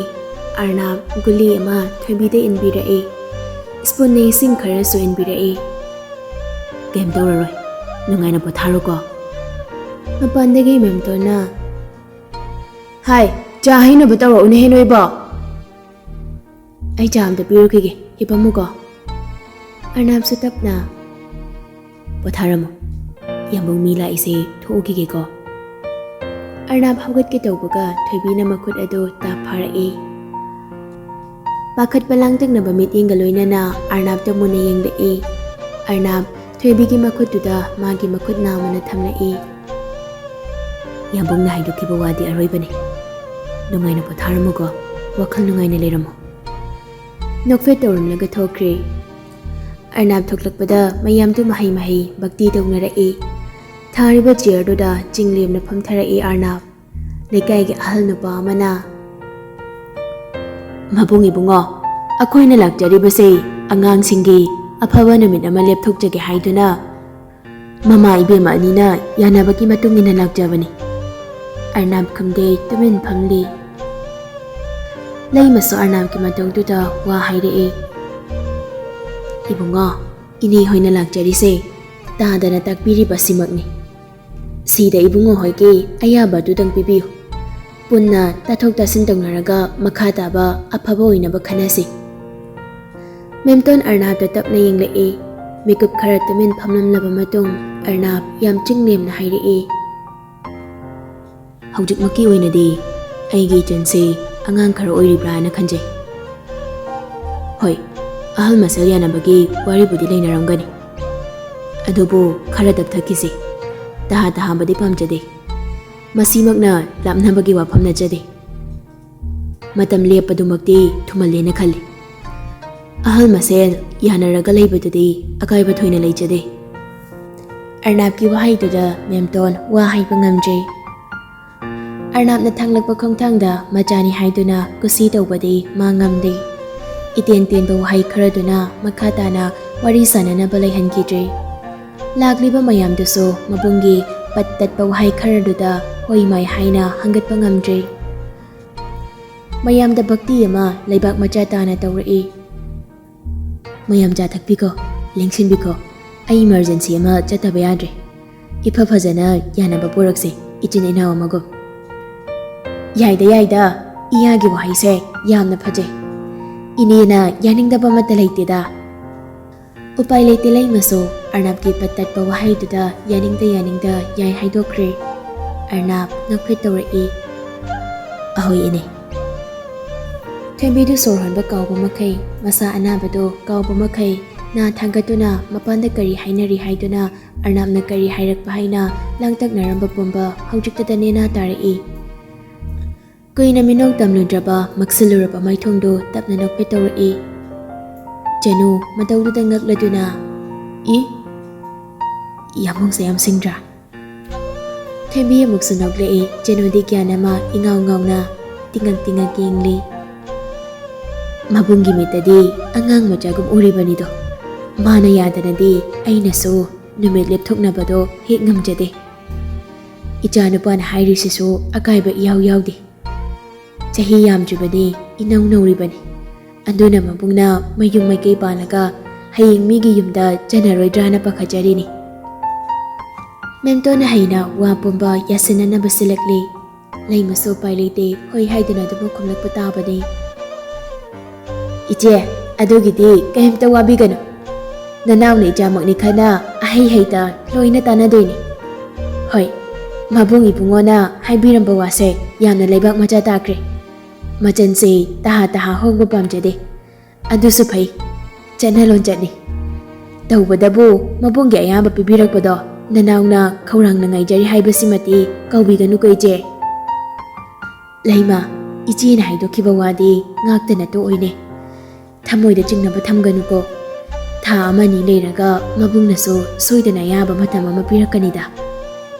ꯑꯔꯅꯥꯕ ꯒꯨꯂꯤ ꯑꯃ ꯊꯣꯏꯕꯤꯗ ꯏꯟꯕꯤꯔꯛꯏ꯫ ꯁ꯭ꯄꯨꯟꯅ ꯏꯁꯤꯡ ꯈꯔꯁꯨ ꯏꯟꯕꯤꯔꯛꯏ꯫ "ꯀꯩꯝ ꯇꯧꯔꯔꯣꯏ꯫ ꯅꯨꯡꯉꯥꯏꯅ ꯄꯣꯊꯥꯔꯣꯀꯣ꯫" ꯃꯄꯥꯟꯗꯒꯤ ꯃꯦꯝꯇꯣꯟꯅ, "ꯍꯥꯏ, ꯆꯥ ꯍꯩꯅꯕ ꯇꯧꯔꯛꯎꯅꯦꯍꯦ ꯅꯣꯏꯕꯣ꯫ ꯑꯩ ꯆꯥ ꯑꯝꯇ ꯄꯤꯔꯨꯈꯤꯒꯦ, ꯍꯤꯞꯄꯝꯃꯨꯀꯣ꯫" ꯑꯔꯅꯥꯕꯁꯨ ꯇꯞꯅ "ꯄꯣꯊꯥꯔꯝꯃꯣ꯫ ꯌꯥꯝꯕꯨꯡ, ꯃꯤ ꯂꯥꯛꯏꯁꯦ, ꯊꯣꯛꯎꯈꯤꯒꯦꯀꯣ꯫" ꯑꯔꯅꯥꯞ ꯍꯧꯒꯠꯀꯦ ꯇꯧꯕꯒ ꯊꯣꯏꯕꯤꯅ ꯃꯈꯨꯠ ꯑꯗꯨ ꯇꯥꯞ ꯐꯥꯔꯛꯏ꯫ ꯄꯥꯈꯠꯄ ꯂꯥꯡꯇꯛꯅꯕ ꯃꯤꯠꯌꯦꯡꯒ ꯂꯣꯏꯅꯅ ꯑꯔꯅꯥꯞꯇ ꯃꯨꯟꯅ ꯌꯦꯡꯂꯛꯏ꯫ ꯑꯔꯅꯥꯞ ꯊꯣꯏꯕꯤꯒꯤ ꯃꯈꯨꯠꯇꯨꯗ ꯃꯥꯒꯤ ꯃꯈꯨꯠ ꯅꯥꯝꯃꯅ ꯊꯝꯂꯛꯏ꯫ "ꯌꯥꯝꯕꯨꯡꯅ ꯍꯥꯏꯗꯣꯛꯈꯤꯕ ꯋꯥꯗꯤ ꯑꯔꯣꯏꯕꯅꯤ꯫ ꯅꯨꯡꯉꯥꯏꯅ ꯄꯣꯊꯥꯔꯝꯃꯨꯀꯣ, ꯋꯥꯈꯜ ꯅꯨꯡꯉꯥꯏꯅ ꯂꯩꯔꯝꯃꯨ꯫" ꯅꯣꯛꯐꯦꯠ ꯇꯧꯔꯝꯂꯒ ꯊꯣꯛꯈ꯭ꯔꯦ꯫ ꯑꯔꯅꯥꯞ ꯊꯣꯛꯂꯛꯄꯗ ꯃꯌꯥꯝꯗꯨ ꯃꯍꯩ ꯃꯍꯩ ꯚꯛꯇꯤ ꯇꯧꯅꯔꯛꯏ꯫ ꯊꯥꯔꯤꯕ ꯆꯤꯌꯔꯗꯨꯗ ꯆꯤꯡ ꯂꯦꯝꯅ ꯐꯝꯊꯔꯛꯏ ꯑꯔꯅꯥꯞ꯫ ꯂꯩꯀꯥꯏꯒꯤ ꯑꯍꯜ ꯅꯨꯄꯥ ꯑꯃꯅ, "ꯃꯕꯨꯡ ꯏꯕꯨꯡꯉꯣ, ꯑꯩꯈꯣꯏꯅ ꯂꯥꯛꯆꯔꯤꯕꯁꯦ ꯑꯉꯥꯡꯁꯤꯡꯒꯤ ꯑꯐꯕ ꯅꯨꯃꯤꯠ ꯑꯃ ꯂꯦꯞꯊꯣꯛꯆꯒꯦ ꯍꯥꯏꯗꯨꯅ ꯃꯃꯥ ꯏꯕꯦꯝꯃ ꯑꯅꯤꯅ ꯌꯥꯅꯕꯒꯤ ꯃꯇꯨꯡ ꯏꯟꯅ ꯂꯥꯛꯆꯕꯅꯤ꯫" ꯑꯔꯅꯥꯞ ꯈꯨꯝꯗꯦ, ꯇꯨꯃꯤꯟ ꯐꯝꯂꯤ꯫ ꯂꯩꯃꯁꯨ ꯑꯔꯅꯥꯞꯀꯤ ꯃꯇꯧꯗꯨꯗ ꯋꯥ ꯍꯥꯏꯔꯛꯏ꯫ "ꯏꯕꯨꯡꯉꯣ, ꯏꯅꯦ ꯍꯣꯏꯅ ꯂꯥꯛꯆꯔꯤꯁꯦ ꯇꯥꯗꯅ ꯇꯥꯛꯄꯤꯔꯤꯕ ꯑꯁꯤꯃꯛꯅꯤ꯫ ꯁꯤꯗ ꯏꯕꯨꯡꯉꯣ ꯍꯣꯏꯒꯤ ꯑꯌꯥꯕ ꯑꯗꯨꯗꯪ ꯄꯤꯕꯤꯌꯨ꯫ ꯄꯨꯟꯅ ꯇꯥꯊꯣꯛ ꯇꯥꯁꯤꯟ ꯇꯧꯅꯔꯒ ꯃꯈꯥ ꯇꯥꯕ ꯑꯐꯕ ꯑꯣꯏꯅꯕ ꯈꯟꯅꯁꯤ꯫" ꯃꯦꯝꯇꯣꯟ ꯑꯔꯅꯥꯞꯇ ꯇꯞꯅ ꯌꯦꯡꯂꯛꯏ꯫ ꯃꯤꯀꯨꯞ ꯈꯔ ꯇꯨꯃꯤꯟ ꯐꯝꯂꯝꯂꯕ ꯃꯇꯨꯡ ꯑꯔꯅꯥꯞ ꯌꯥꯝ ꯆꯤꯡ ꯅꯦꯝꯅ ꯍꯥꯏꯔꯛꯏ, "ꯍꯧꯖꯤꯛꯃꯛꯀꯤ ꯑꯣꯏꯅꯗꯤ ꯑꯩꯒꯤ ꯏꯆꯟꯁꯤ ꯑꯉꯥꯡ ꯈꯔ ꯑꯣꯏꯔꯤꯕ꯭ꯔꯥ ꯍꯥꯏꯅ ꯈꯟꯖꯩ꯫ ꯍꯣꯏ, ꯑꯍꯜ ꯃꯁꯦꯜ ꯌꯥꯅꯕꯒꯤ ꯋꯥꯔꯤꯕꯨꯗꯤ ꯂꯩꯅꯔꯝꯒꯅꯤ, ꯑꯗꯨꯕꯨ ꯈꯔ ꯇꯞꯊꯈꯤꯁꯤ꯫ ꯇꯍꯥ ꯇꯍꯥꯕꯗꯤ ꯄꯥꯝꯖꯗꯦ꯫ ꯃꯁꯤꯃꯛꯅ ꯂꯥꯞꯅꯕꯒꯤ ꯋꯥꯐꯝ ꯅꯠꯆꯗꯦ꯫ ꯃꯇꯝ ꯂꯦꯞꯄꯗꯨꯃꯛꯇꯤ ꯊꯨꯃꯜꯂꯦꯅ ꯈꯜꯂꯤ꯫ ꯑꯍꯜ ꯃꯁꯦꯜ ꯌꯥꯅꯔꯒ ꯂꯩꯕꯗꯨꯗꯤ ꯑꯀꯥꯏꯕ ꯊꯣꯏꯅ ꯂꯩꯖꯗꯦ꯫" ꯑꯔꯅꯥꯞꯀꯤ ꯋꯥꯍꯩꯗꯨꯗ ꯃꯦꯝꯇꯣꯟ ꯋꯥ ꯍꯥꯏꯕ ꯉꯝꯗ꯭ꯔꯦ꯫ ꯑꯔꯅꯥꯞꯅ ꯊꯥꯡꯂꯛꯄ ꯈꯣꯡꯊꯥꯡꯗ ꯃꯆꯥꯅꯤ ꯍꯥꯏꯗꯨꯅ ꯀꯨꯁꯤ ꯇꯧꯕꯗꯤ ꯃꯥ ꯉꯝꯗꯦ꯫ ꯏꯇꯦꯟ ꯇꯦꯟꯕ ꯋꯥꯍꯩ ꯈꯔꯗꯨꯅ ꯃꯈꯥ ꯇꯥꯅ ꯋꯥꯔꯤ ꯁꯥꯅꯅꯕ ꯂꯩꯍꯟꯈꯤꯗ꯭ꯔꯦ꯫ ꯂꯥꯛꯂꯤꯕ ꯃꯌꯥꯝꯗꯨꯁꯨ ꯃꯕꯨꯡꯒꯤ ꯄꯠ ꯇꯠꯄ ꯋꯥꯍꯩ ꯈꯔꯗꯨꯗ ꯍꯣꯏ ꯃꯥꯏ ꯍꯥꯏꯅ ꯍꯪꯒꯠꯄ ꯉꯝꯗ꯭ꯔꯦ꯫ ꯃꯌꯥꯝꯗ ꯚꯛꯇꯤ ꯑꯃ ꯂꯩꯕꯥꯛ ꯃꯆꯥ ꯇꯥꯅ ꯇꯧꯔꯛꯏ꯫ "ꯃꯌꯥꯝ ꯆꯥ ꯊꯛꯄꯤꯈꯣ, ꯂꯦꯡꯁꯤꯟꯕꯤꯈꯣ꯫ ꯑꯩ ꯏꯃꯥꯔꯖꯦꯟꯁꯤ ꯑꯃ ꯆꯠꯇꯕ ꯌꯥꯗ꯭ꯔꯦ꯫ ꯏꯐ ꯐꯖꯅ ꯌꯥꯅꯕ ꯄꯨꯔꯛꯁꯦ, ꯏꯆꯤꯟ ꯏꯅꯥꯎ ꯑꯃꯒꯨꯝ꯫" "ꯌꯥꯏꯗ, ꯌꯥꯏꯗ, ꯏꯌꯥꯒꯤ ꯋꯥꯍꯩꯁꯦ ꯌꯥꯝꯅ ꯐꯖꯩ꯫ ꯏꯅꯦꯅ ꯌꯥꯅꯤꯡꯗꯕ ꯑꯃꯠꯇ ꯂꯩꯇꯦꯗ꯫" ꯎꯄꯥꯏ ꯂꯩꯇꯦ ꯂꯩꯃꯁꯨ ꯑꯔꯅꯥꯞꯀꯤ ꯄꯠ ꯇꯠꯄ ꯋꯥꯍꯩꯗꯨꯗ ꯌꯥꯅꯤꯡꯗ ꯌꯥꯅꯤꯡꯗ ꯌꯥꯏ ꯍꯥꯏꯗꯣꯛꯈ꯭ꯔꯦ꯫ ꯑꯔꯅꯥꯞ ꯅꯣꯛꯐꯦꯠ ꯇꯧꯔꯛꯏ꯫ ꯑꯍꯣꯏ ꯏꯅꯦ꯫ ꯊꯣꯏꯕꯤꯗꯨ ꯁꯣꯔ ꯍꯣꯟꯕ ꯀꯥꯎꯕ ꯃꯈꯩ, ꯃꯁꯥ ꯑꯅꯥꯕꯗꯣ ꯀꯥꯎꯕ ꯃꯈꯩ, ꯅꯥ ꯊꯥꯡꯒꯠꯇꯨꯅ ꯃꯄꯥꯟꯗ ꯀꯔꯤ ꯍꯥꯏꯅꯔꯤ ꯍꯥꯏꯗꯨꯅ ꯑꯔꯅꯥꯞꯅ ꯀꯔꯤ ꯍꯥꯏꯔꯛꯄ ꯍꯥꯏꯅ ꯂꯥꯡꯇꯛꯅꯔꯝꯕ ꯄꯨꯝꯕ ꯍꯧꯖꯤꯛꯇꯗ ꯅꯦꯅꯥ ꯇꯥꯔꯛꯏ꯫ ꯀꯨꯏꯅ ꯃꯤꯅꯧ ꯇꯝꯂꯨꯗ꯭ꯔꯕ ꯃꯛꯁꯤꯜꯂꯨꯔꯕ ꯃꯥꯏꯊꯣꯡꯗꯨ ꯇꯞꯅ ꯅꯣꯛꯐꯦꯠ ꯇꯧꯔꯛꯏ꯫ ꯆꯅꯨ ꯃꯇꯧꯗꯨꯗ ꯉꯛꯂꯗꯨꯅ, "ꯏ, ꯌꯥꯝ ꯃꯣꯡꯁ ꯌꯥꯝ ꯁꯤꯡꯗ꯭ꯔꯥ?" ꯊꯣꯏꯕꯤ ꯑꯃꯨꯛꯁꯨ ꯅꯣꯛꯂꯛꯏ꯫ ꯆꯅꯨꯗꯤ ꯒ꯭ꯌꯥꯟ ꯑꯃ ꯏꯉꯥꯎ ꯉꯥꯎꯅ ꯇꯤꯉꯛ ꯇꯤꯉꯛ ꯌꯦꯡꯂꯤ꯫ ꯃꯕꯨꯡꯒꯤ ꯃꯤꯠꯇꯗꯤ ꯑꯉꯥꯡ ꯃꯆꯥꯒꯨꯝ ꯎꯔꯤꯕꯅꯤꯗꯣ꯫ ꯃꯥꯅ ꯌꯥꯗꯅꯗꯤ ꯑꯩꯅꯁꯨ ꯅꯨꯃꯤꯠ ꯂꯦꯞꯊꯣꯛꯅꯕꯗꯣ ꯍꯦꯛ ꯉꯝꯖꯗꯦ꯫ ꯏꯆꯥ ꯅꯨꯄꯥꯅ ꯍꯥꯏꯔꯤꯁꯤꯁꯨ ꯑꯀꯥꯏꯕ ꯏꯌꯥꯎ ꯌꯥꯎꯗꯦ꯫ ꯆꯍꯤ ꯌꯥꯝꯗ꯭ꯔꯤꯕꯅꯤ, ꯏꯅꯧ ꯅꯧꯔꯤꯕꯅꯤ꯫ ꯑꯗꯨꯅ ꯃꯕꯨꯡꯅ ꯃꯌꯨꯝ ꯃꯥꯏꯀꯩ ꯄꯥꯜꯂꯒ ꯍꯌꯦꯡ ꯃꯤꯒꯤ ꯌꯨꯝꯗ ꯆꯟꯅꯔꯣꯏꯗ꯭ꯔꯥꯅ ꯄꯥꯈꯠꯆꯔꯤꯅꯤ꯫ ꯃꯦꯝꯇꯣꯟꯅ ꯍꯩꯅ ꯋꯥ ꯄꯨꯝꯕ ꯌꯥꯁꯤꯟꯅꯅꯕ ꯁꯤꯜꯂꯛꯂꯤ꯫ ꯂꯩꯃꯁꯨ ꯎꯄꯥꯏ ꯂꯩꯇꯦ, ꯍꯣꯏ ꯍꯥꯏꯗꯨꯅ ꯑꯗꯨꯃꯛ ꯈꯨꯝꯂꯛꯄ ꯇꯥꯕꯅꯤ꯫ "ꯏꯆꯦ, ꯑꯗꯨꯒꯤꯗꯤ ꯀꯩꯝꯇ ꯋꯥꯕꯤꯒꯅꯨ꯫ ꯅꯅꯥꯎꯅ ꯏꯆꯥꯃꯛꯅꯤ ꯈꯟꯅ ꯑꯍꯩ ꯍꯩꯇ ꯂꯣꯏꯅ ꯇꯥꯟꯅꯗꯣꯏꯅꯤ꯫ ꯍꯣꯏ, ꯃꯕꯨꯡ ꯏꯕꯨꯡꯉꯣꯅ ꯍꯥꯏꯕꯤꯔꯝꯕ ꯋꯥꯁꯦ ꯌꯥꯝꯅ ꯂꯩꯕꯥꯛ ꯃꯆꯥ ꯇꯥꯈ꯭ꯔꯦ꯫ ꯃꯆꯟꯁꯦ ꯇꯍꯥ ꯇꯍꯥ ꯍꯣꯡꯕ ꯄꯥꯝꯖꯗꯦ꯫ ꯑꯗꯨꯁꯨ ꯐꯩ, ꯆꯠꯅ ꯂꯣꯟꯆꯠꯅꯤ꯫ ꯇꯧꯕꯗꯕꯨ ꯃꯕꯨꯡꯒꯤ ꯑꯌꯥꯝꯕ ꯄꯤꯕꯤꯔꯛꯄꯗꯣ ꯅꯅꯥꯎꯅ ꯈꯧꯔꯥꯡꯅ ꯉꯥꯏꯖꯔꯤ ꯍꯥꯏꯕꯁꯤꯃꯗꯤ ꯀꯥꯎꯕꯤꯒꯅꯨꯀꯣ ꯏꯆꯦ꯫" "ꯂꯩꯃ, ꯏꯆꯦꯅ ꯍꯥꯏꯗꯣꯛꯈꯤꯕ ꯋꯥꯗꯤ ꯉꯥꯛꯇꯅ ꯇꯣꯛꯑꯣꯏꯅꯦ꯫ ꯊꯃꯣꯏꯗ ꯆꯤꯡꯅꯕ ꯊꯝꯒꯅꯨꯀꯣ꯫ ꯊꯥ ꯑꯃꯅꯤ ꯂꯩꯔꯒ ꯃꯕꯨꯡꯅꯁꯨ ꯁꯣꯏꯗꯅ ꯑꯌꯥꯕ ꯃꯇꯝ ꯑꯃ ꯄꯤꯔꯛꯀꯅꯤꯗ꯫"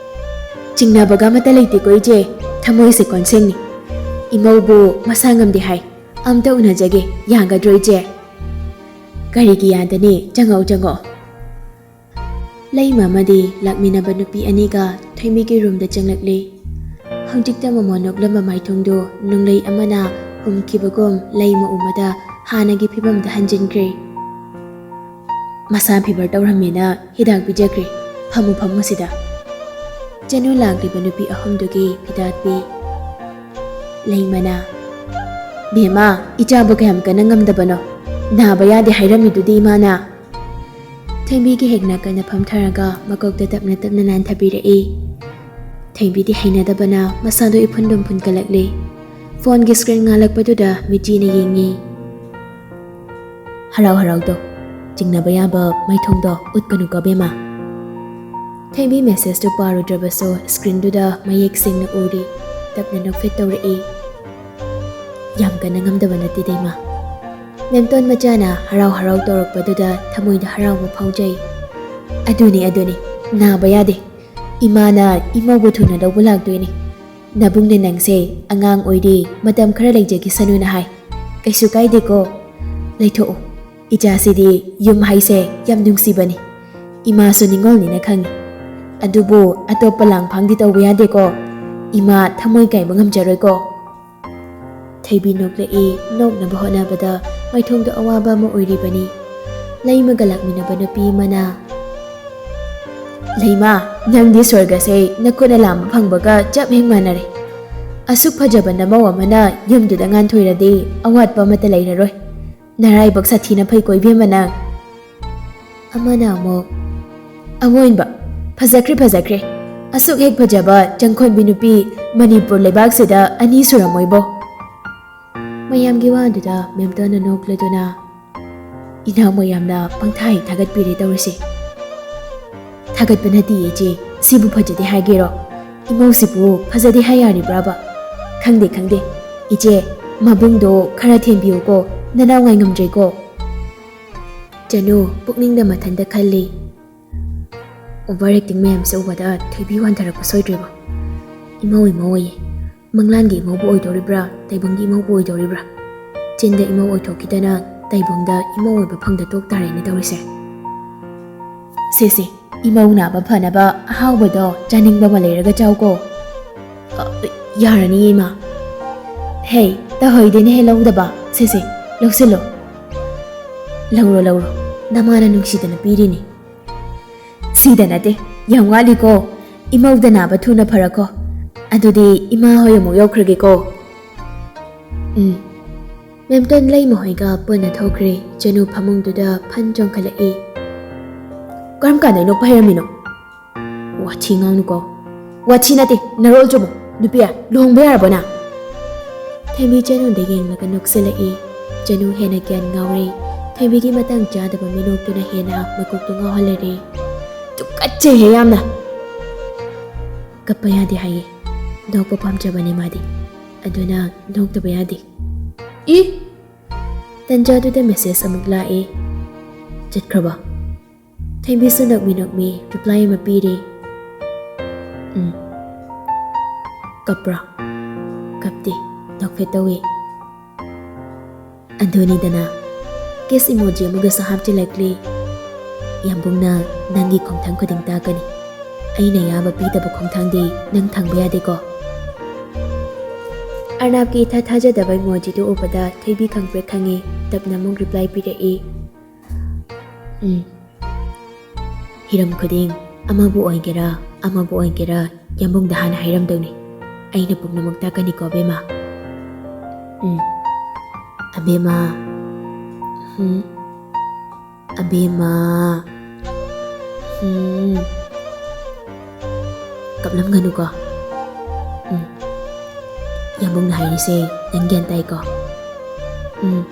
"ꯆꯤꯡꯅꯕꯒ ꯑꯃꯠꯇ ꯂꯩꯇꯦꯀꯣ ꯏꯆꯦ, ꯊꯃꯣꯏꯁꯦ ꯀꯣꯟꯁꯦꯡꯅꯤ꯫ ꯏꯃꯧꯕꯨ ꯃꯁꯥ ꯉꯝꯗꯦ ꯍꯥꯏ, ꯑꯝꯇ ꯎꯅꯖꯒꯦ, ꯌꯥꯒꯗ꯭ꯔꯣ ꯏꯆꯦ?" "ꯀꯔꯤꯒꯤ ꯌꯥꯗꯅꯤ? ꯆꯪꯉꯛꯑꯣ, ꯆꯪꯉꯛꯑꯣ꯫" ꯂꯩꯃ ꯑꯃꯗꯤ ꯂꯥꯛꯃꯤꯟꯅꯕ ꯅꯨꯄꯤ ꯑꯅꯤꯒ ꯊꯣꯏꯃꯤꯒꯤ ꯔꯨꯝꯗ ꯆꯪꯂꯛꯂꯤ꯫ ꯍꯧꯖꯤꯛꯇ ꯃꯃꯣꯟ ꯅꯣꯛꯂꯝꯕ ꯃꯥꯏꯊꯣꯡꯗꯨ ꯅꯨꯡꯂꯩ ꯑꯃꯅ ꯍꯨꯝꯈꯤꯕꯒꯨꯝ ꯂꯩꯃ ꯎꯕꯗ ꯍꯥꯟꯅꯒꯤ ꯐꯤꯕꯝꯗ ꯍꯟꯖꯤꯟꯈ꯭ꯔꯦ꯫ "ꯃꯁꯥ ꯐꯤꯚꯔ ꯇꯧꯔꯝꯃꯦꯅ ꯍꯤꯗꯥꯛ ꯄꯤꯖꯈ꯭ꯔꯦ꯫ ꯐꯝꯃꯨ, ꯐꯝꯃꯨ ꯁꯤꯗ꯫" ꯆꯅꯨ ꯂꯥꯛꯂꯤꯕ ꯅꯨꯄꯤ ꯑꯍꯨꯝꯗꯨꯒꯤ ꯐꯤꯗꯥꯠ ꯄꯤ꯫ ꯂꯩꯃꯅ, "ꯕꯦꯝꯃ, ꯏꯆꯥꯕꯨ ꯀꯌꯥꯝ ꯀꯟꯅ ꯉꯝꯗꯕꯅꯣ? ꯅꯥꯕ ꯌꯥꯗꯦ ꯍꯥꯏꯔꯝꯃꯤꯗꯨꯗꯤ ꯏꯃꯥꯅ?" ꯊꯦꯝꯕꯤꯒꯤ ꯍꯦꯛ ꯅꯥꯀꯟꯗ ꯐꯝꯊꯔꯒ ꯃꯀꯣꯛꯇ ꯇꯞꯅ ꯇꯞꯅ ꯅꯥꯟꯊꯕꯤꯔꯛꯏ꯫ ꯊꯦꯝꯕꯤꯗꯤ ꯍꯩꯅꯗꯕꯅ ꯃꯁꯥꯗꯣ ꯏꯐꯨꯟꯗꯨꯝ ꯐꯨꯟꯒꯠꯂꯛꯂꯤ꯫ ꯐꯣꯟꯒꯤ screen ꯉꯥꯜꯂꯛꯄꯗꯨꯗ ꯃꯤꯠꯆꯤꯅ ꯌꯦꯡꯉꯤ꯫ "ꯍꯔꯥꯎ ꯍꯔꯥꯎ ꯇꯧ꯫ ꯆꯤꯡꯅꯕ ꯌꯥꯕ ꯃꯥꯏꯊꯣꯡꯗꯣ ꯎꯠꯀꯅꯨꯀꯣ ꯕꯦꯝꯃ꯫" ꯊꯦꯝꯕꯤ message ꯇꯨ ꯄꯥꯔꯨꯗ꯭ꯔꯕꯁꯨ screen ꯗꯨꯗ ꯃꯌꯦꯛ ꯁꯦꯡꯅ ꯎꯔꯤ꯫ ꯇꯞꯅ ꯅꯣꯛꯐꯦꯠ ꯇꯧꯔꯛꯏ꯫ "ꯌꯥꯝ ꯀꯟꯅ ꯉꯝꯗꯕ ꯅꯠꯇꯦꯗ ꯏꯃꯥ꯫ ꯃꯦꯝꯇꯣꯟ ꯃꯆꯥꯅ ꯍꯔꯥꯎ ꯍꯔꯥꯎ ꯇꯧꯔꯛꯄꯗꯨꯗ ꯊꯃꯣꯏꯗ ꯍꯔꯥꯎꯕ ꯐꯥꯎꯖꯩ꯫" "ꯑꯗꯨꯅꯤ, ꯑꯗꯨꯅꯤ꯫ ꯅꯥꯕ ꯌꯥꯗꯦ꯫ ꯏꯃꯥꯅ ꯏꯃꯧꯕꯨ ꯊꯨꯅ ꯂꯧꯕ ꯂꯥꯛꯇꯣꯏꯅꯤ꯫ ꯅꯕꯨꯡꯅ ꯅꯪꯁꯦ ꯑꯉꯥꯡ ꯑꯣꯏꯔꯤ, ꯃꯇꯝ ꯈꯔ ꯂꯩꯖꯈꯤꯁꯅꯨꯅ ꯍꯥꯏ꯫ ꯀꯩꯁꯨ ꯀꯥꯏꯗꯦꯀꯣ? ꯂꯩꯊꯣꯛꯎ꯫ ꯏꯆꯥꯁꯤꯗꯤ ꯌꯨꯝ ꯍꯥꯏꯁꯦ ꯌꯥꯝ ꯅꯨꯡꯁꯤꯕꯅꯤ꯫ ꯏꯃꯥꯁꯨ ꯅꯤꯡꯉꯣꯜꯅꯤꯅ ꯈꯪꯉꯤ꯫ ꯑꯗꯨꯕꯨ ꯑꯇꯣꯞꯄ ꯂꯥꯡꯐꯥꯡꯗꯤ ꯇꯧꯕ ꯌꯥꯗꯦꯀꯣ꯫ ꯏꯃꯥ ꯊꯃꯣꯏ ꯀꯥꯏꯕ ꯉꯝꯖꯔꯣꯏꯀꯣ꯫" ꯊꯦꯝꯕꯤ ꯅꯣꯛꯂꯛꯏ꯫ ꯅꯣꯛꯅꯕ ꯍꯣꯠꯅꯕꯗ ꯃꯥꯏꯊꯣꯡꯗꯣ ꯑꯋꯥꯕ ꯑꯃ ꯑꯣꯏꯔꯤꯕꯅꯤ꯫ ꯂꯩꯃꯒ ꯂꯥꯛꯃꯤꯟꯅꯕ ꯅꯨꯄꯤ ꯑꯃꯅ, "ꯂꯩꯃ, ꯅꯪꯗꯤ ꯁ꯭ꯋꯔꯒꯁꯦ ꯅꯈꯨꯠꯅ ꯂꯥꯝꯕ ꯐꯪꯕꯒ ꯆꯞ ꯍꯦꯛ ꯃꯥꯟꯅꯔꯦ꯫ ꯑꯁꯨꯛ ꯐꯖꯕ ꯅꯃꯧ ꯑꯃꯅ ꯌꯨꯝꯗꯨꯗ ꯉꯥꯟꯊꯣꯏꯔꯗꯤ ꯑꯋꯥꯠꯄ ꯑꯃꯠꯇ ꯂꯩꯔꯔꯣꯏ꯫ ꯅꯔꯥꯏꯕꯛ ꯁꯥꯊꯤꯅ ꯐꯩꯀꯣ ꯏꯕꯦꯝꯃ ꯅꯪ꯫" ꯑꯃꯅ ꯑꯃꯨꯛ, "ꯑꯋꯣꯏꯕ, ꯐꯖꯈ꯭ꯔꯦ, ꯐꯖꯈ꯭ꯔꯦ꯫ ꯑꯁꯨꯛ ꯍꯦꯛ ꯐꯖꯕ ꯆꯪꯈꯣꯟꯕꯤ ꯅꯨꯄꯤ ꯃꯅꯤꯄꯨꯔ ꯂꯩꯕꯥꯛꯁꯤꯗ ꯑꯅꯤ ꯁꯨꯔꯝꯃꯣꯏꯕꯣ꯫" ꯃꯌꯥꯝꯒꯤ ꯋꯥꯗꯨꯗ ꯃꯦꯝꯇꯣꯟꯅ ꯅꯣꯛꯂꯗꯨꯅ, "ꯏꯅꯥꯎ ꯃꯌꯥꯝꯅ ꯄꯪꯊꯥ ꯍꯦꯛ ꯊꯥꯒꯠꯄꯤꯔꯦ ꯇꯧꯔꯤꯁꯦ꯫" "ꯊꯥꯒꯠꯄ ꯅꯠꯇꯤꯌꯦ ꯏꯆꯦ, ꯁꯤꯕꯨ ꯐꯖꯗꯦ ꯍꯥꯏꯒꯦꯔꯣ? ꯏꯃꯧꯁꯤꯕꯨ ꯐꯖꯗꯦ ꯍꯥꯏ ꯌꯥꯔꯤꯕ꯭ꯔꯥꯕ? ꯈꯪꯗꯦ, ꯈꯪꯗꯦ꯫ ꯏꯆꯦ, ꯃꯕꯨꯡꯗꯣ ꯈꯔ ꯊꯦꯝꯕꯤꯌꯨꯀꯣ, ꯅꯅꯥꯎ ꯉꯥꯏꯉꯝꯗ꯭ꯔꯦꯀꯣ꯫" ꯆꯅꯨ ꯄꯨꯛꯅꯤꯡꯗ ꯃꯊꯟꯇ ꯈꯜꯂꯤ꯫ Over acting ꯃꯌꯥꯝꯁꯦ ꯎꯕꯗ ꯊꯣꯏꯕꯤ ꯋꯥꯟꯊꯔꯛꯄ ꯁꯣꯏꯗ꯭ꯔꯦꯕ꯫ ꯏꯃꯧ ꯏꯃꯧ ꯑꯣꯏꯌꯦ꯫ ꯃꯪꯂꯥꯟꯒꯤ ꯏꯃꯧꯕꯨ ꯑꯣꯏꯗꯧꯔꯤꯕ꯭ꯔꯥ, ꯇꯥꯏꯕꯪꯒꯤ ꯏꯃꯧꯕꯨ ꯑꯣꯏꯗꯧꯔꯤꯕ꯭ꯔꯥ? ꯆꯤꯟꯗ ꯏꯃꯧ ꯑꯣꯏꯊꯣꯛꯈꯤꯗꯅ ꯇꯥꯏꯕꯪꯗ ꯏꯃꯧ ꯑꯣꯏꯕ ꯐꯪꯗ ꯇꯣꯛ ꯇꯥꯔꯦꯅꯦ ꯇꯧꯔꯤꯁꯦ꯫ ꯁꯦ ꯁꯦ, ꯏꯃꯧ ꯅꯥꯕ ꯐꯅꯕ ꯑꯍꯥꯎꯕꯗꯣ ꯆꯥꯅꯤꯡꯕ ꯑꯃ ꯂꯩꯔꯒ ꯆꯥꯎꯀꯣ꯫ ꯑ, ꯌꯥꯔꯅꯤꯌꯦ ꯏꯃꯥ꯫ ꯍꯦ, ꯇꯧꯍꯩꯗꯦꯅꯦꯍꯦ ꯂꯧꯗꯕ꯫ ꯁꯦ ꯁꯦ, ꯂꯧꯁꯤꯜꯂꯣ꯫ ꯂꯧꯔꯣ ꯂꯧꯔꯣ, ꯅꯃꯥꯅ ꯅꯨꯡꯁꯤꯗꯅ ꯄꯤꯔꯤꯅꯤ꯫ ꯁꯤꯗ ꯅꯠꯇꯦ, ꯌꯥꯝ ꯋꯥꯠꯂꯤꯀꯣ꯫ ꯏꯃꯧꯗ ꯅꯥꯕ ꯊꯨꯅ ꯐꯔꯛꯈꯣ꯫ ꯑꯗꯨꯗꯤ ꯏꯃꯥ ꯍꯣꯏ ꯑꯃꯨꯛ ꯌꯧꯈ꯭ꯔꯒꯦꯀꯣ꯫ ꯎꯝ꯫ ꯃꯦꯝꯇꯣꯟ ꯂꯩꯃ ꯍꯣꯏꯒ ꯄꯨꯟꯅ ꯊꯣꯛꯈ꯭ꯔꯦ꯫ ꯆꯅꯨ ꯐꯃꯨꯡꯗꯨꯗ ꯐꯟ ꯆꯣꯡꯈꯠꯂꯛꯏ꯫ ꯀꯔꯝ ꯀꯥꯟꯗ ꯅꯣꯛꯄ ꯍꯩꯔꯝꯃꯤꯅꯣ? ꯋꯥꯊꯤ ꯉꯥꯡꯅꯨꯀꯣ꯫ ꯋꯥꯊꯤ ꯅꯠꯇꯦ, ꯅꯔꯣꯜ ꯆꯨꯝꯃꯣ꯫ ꯅꯨꯄꯤ, ꯂꯨꯍꯣꯡꯕ ꯌꯥꯔꯕꯣ ꯅꯪ? ꯊꯣꯏꯕꯤ ꯆꯅꯨꯗ ꯌꯦꯡꯂꯒ ꯅꯣꯛꯁꯤꯜꯂꯛꯏ꯫ ꯆꯅꯨ ꯍꯦꯟꯅ ꯒ꯭ꯌꯥꯟ ꯉꯥꯎꯔꯦ꯫ ꯊꯣꯏꯕꯤꯒꯤ ꯃꯇꯥꯡ ꯆꯥꯗꯕ ꯃꯤꯅꯣꯛꯇꯨꯅ ꯍꯦꯟꯅ ꯃꯀꯣꯛꯇꯨ ꯉꯥꯎꯍꯜꯂꯔꯦ꯫ ꯇꯨꯀꯠꯆꯩꯍꯦ ꯌꯥꯝꯅ꯫ ꯀꯞꯄ ꯌꯥꯗꯦ ꯍꯥꯏꯌꯦ꯫ ꯅꯣꯛꯄ ꯄꯥꯝꯖꯕꯅꯦ ꯃꯥꯗꯤ꯫ ꯑꯗꯨꯅ ꯅꯣꯛꯇꯕ ꯌꯥꯗꯦ꯫ ꯏ! ꯇꯟꯖꯥꯗꯨꯗ message ꯑꯃꯨꯛ ꯂꯥꯛꯑꯦ꯫ ꯆꯠꯈ꯭ꯔꯕ? ꯊꯣꯏꯕꯤꯁꯨ ꯅꯣꯛꯃꯤ ꯅꯣꯛꯃꯤ reply ꯑꯃ ꯄꯤꯔꯦ꯫ ꯎꯝ꯫ ꯀꯞꯄ꯭ꯔꯥ? ꯀꯞꯇꯦ꯫ ꯅꯣꯛꯐꯦꯠ ꯇꯧꯏ꯫ ꯑꯗꯨꯅꯤꯗꯅ꯫ Kiss emoji ꯑꯃꯒꯁꯨ ꯍꯥꯞꯆꯤꯜꯂꯛꯂꯤ꯫ ꯌꯥꯝꯕꯨꯡꯅ ꯅꯪꯒꯤ ꯈꯣꯡꯊꯥꯡ ꯈꯨꯗꯤꯡ ꯇꯥꯛꯀꯅꯤ꯫ ꯑꯩꯅ ꯑꯌꯥꯕ ꯄꯤꯗꯕ ꯈꯣꯡꯊꯥꯡꯗꯤ ꯅꯪ ꯊꯥꯡꯕ ꯌꯥꯗꯦꯀꯣ꯫ ꯑꯔꯅꯥꯞꯀꯤ ꯏꯊꯥ ꯊꯥꯖꯗꯕ emojiꯗꯨ ꯎꯕꯗ ꯊꯣꯏꯕꯤ ꯈꯪꯄ꯭ꯔꯦꯛ ꯈꯪꯉꯤ꯫ ꯇꯞꯅ ꯑꯃꯨꯛ reply ꯄꯤꯔꯛꯏ꯫ ꯎꯝ꯫ ꯍꯤꯔꯝ ꯈꯨꯗꯤꯡ, ꯑꯃꯕꯨ ꯑꯣꯏꯒꯦꯔꯥ, ꯑꯃꯕꯨ ꯑꯣꯏꯒꯦꯔꯥ, ꯌꯥꯝꯕꯨꯡꯗ ꯍꯥꯟꯅ ꯍꯥꯏꯔꯝꯗꯧꯅꯤ꯫ ꯑꯩꯅ ꯄꯨꯝꯅꯃꯛ ꯇꯥꯛꯀꯅꯤꯀꯣ, ꯑꯕꯦꯝꯃ꯫ ꯎꯝ꯫ ꯑꯕꯦꯝꯃ꯫ ꯎꯝ꯫ ꯑꯕꯦꯝꯃ꯫ ꯎꯝ꯫ ꯀꯞꯂꯝꯒꯅꯨꯀꯣ꯫ ꯎꯝ꯫ ꯌꯥꯝꯕꯨꯡꯅ ꯍꯥꯏꯔꯤꯁꯦ ꯅꯪ ꯒ꯭ꯌꯥꯟ ꯇꯥꯏꯀꯣ? ꯎꯝ꯫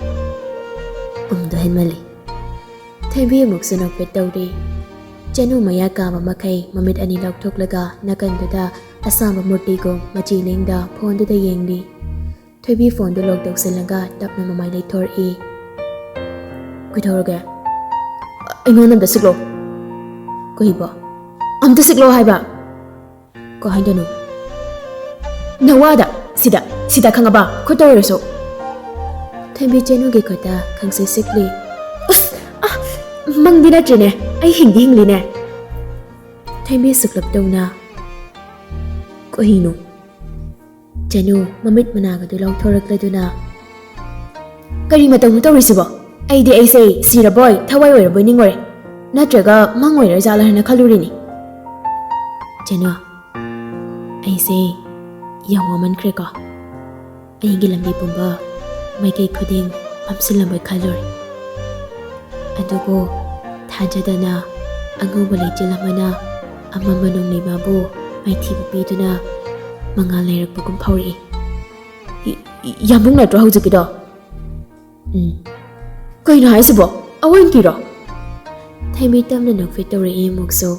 ꯎꯝꯗꯣ ꯍꯦꯟꯃꯜꯂꯤ꯫ ꯊꯣꯏꯕꯤ ꯑꯃꯨꯛꯁꯨ ꯅꯣꯛꯐꯦꯠ ꯇꯧꯔꯦ꯫ ꯆꯅꯨ ꯃꯌꯥ ꯀꯥꯕ ꯃꯈꯩ ꯃꯃꯤꯠ ꯑꯅꯤ ꯂꯥꯎꯊꯣꯛꯂꯒ ꯅꯥꯀꯟꯗꯨꯗ ꯑꯁꯥꯡꯕ ꯃꯨꯔꯇꯤꯒꯨꯝ ꯃꯆꯤ ꯂꯦꯡꯗ phoneꯗꯨꯗ ꯌꯦꯡꯂꯤ꯫ ꯊꯣꯏꯕꯤ phoneꯗꯨ lock ꯇꯧꯁꯤꯜꯂꯒ ꯇꯞꯅ ꯃꯃꯥꯏ ꯂꯩꯊꯣꯔꯛꯏ꯫ ꯀꯩꯗꯧꯔꯒꯦ? ꯑꯩꯉꯣꯟꯗ ꯑꯝꯇ ꯁꯤꯛꯂꯣ꯫ ꯀꯩꯕꯣ? ꯑꯝꯇ ꯁꯤꯛꯂꯣ ꯍꯥꯏꯕ꯫ ꯀꯩ ꯍꯥꯏꯗꯣꯏꯅꯣ? ꯅꯋꯥꯗ, ꯁꯤꯗ, ꯁꯤꯗ ꯈꯪꯉꯕ? ꯈꯨꯠꯇ ꯑꯣꯏꯔꯁꯨ꯫ ꯊꯣꯏꯕꯤ ꯆꯅꯨꯒꯤ ꯈꯨꯠꯇ ꯈꯪꯁꯤꯛ ꯁꯤꯛꯂꯤ꯫ ꯎꯁ! ꯑ! ꯃꯪꯗꯤ ꯅꯠꯇ꯭ꯔꯦꯅꯦ꯫ ꯑꯩ ꯍꯤꯡꯗꯤ ꯍꯤꯡꯂꯤꯅꯦ꯫ ꯊꯣꯏꯕꯤ ꯁꯨꯛꯂꯞ ꯇꯧꯅ꯫ ꯀꯩꯅꯣ? ꯆꯅꯨ ꯃꯃꯤꯠ ꯃꯅꯥꯒꯗꯨ ꯂꯥꯎꯊꯣꯔꯛꯂꯗꯨꯅ, "ꯀꯔꯤ ꯃꯇꯧꯅꯣ ꯇꯧꯔꯤꯁꯤꯕꯣ? ꯑꯩꯗꯤ ꯑꯩꯁꯦ ꯁꯤꯔꯕꯣꯏ, ꯊꯋꯥꯏ ꯑꯣꯏꯔꯕꯣꯏ ꯅꯤꯡꯉꯨꯔꯦ꯫ ꯅꯠꯇ꯭ꯔꯒ ꯃꯪ ꯑꯣꯏꯔꯖꯥꯠꯂ ꯍꯥꯏꯅ ꯈꯜꯂꯨꯔꯤꯅꯤ꯫" ꯆꯅꯨ, ꯑꯩꯁꯦ ꯌꯥꯝ ꯋꯥꯃꯟꯈ꯭ꯔꯦꯀꯣ꯫ ꯑꯩꯒꯤ ꯂꯝꯕꯤ ꯄꯨꯝꯕ ꯃꯥꯏꯀꯩ ꯈꯨꯗꯤꯡ ꯃꯝꯁꯤꯜꯂꯝꯕꯣꯏ ꯈꯜꯂꯨꯔꯦ꯫ ꯑꯗꯨꯕꯨ ꯊꯥꯖꯗꯅ ꯑꯉꯧꯕ ꯂꯩꯆꯤꯜ ꯑꯃꯅ ꯑꯃꯝꯕ ꯅꯣꯡꯂꯩꯃꯥꯕꯨ ꯃꯥꯏꯊꯤꯕ ꯄꯤꯗꯨꯅ ꯃꯉꯥꯜ ꯂꯩꯔꯛꯄꯒꯨꯝ ꯐꯥꯎꯔꯛꯏ꯫ "ꯏ-, ꯏ-, ꯌꯥꯝꯕꯨꯡ ꯅꯠꯇ꯭ꯔꯣ ꯍꯧꯖꯤꯛꯀꯤꯗꯣ?" "ꯎꯝ꯫ ꯀꯩꯅꯣ ꯍꯥꯏꯁꯤꯕꯣ? ꯑꯋꯣꯏꯟꯀꯤꯔꯣ?" ꯊꯩꯕꯤ ꯇꯞꯅ ꯅꯣꯛꯐꯦꯠ ꯇꯧꯔꯛꯏ ꯑꯃꯨꯛꯁꯨ꯫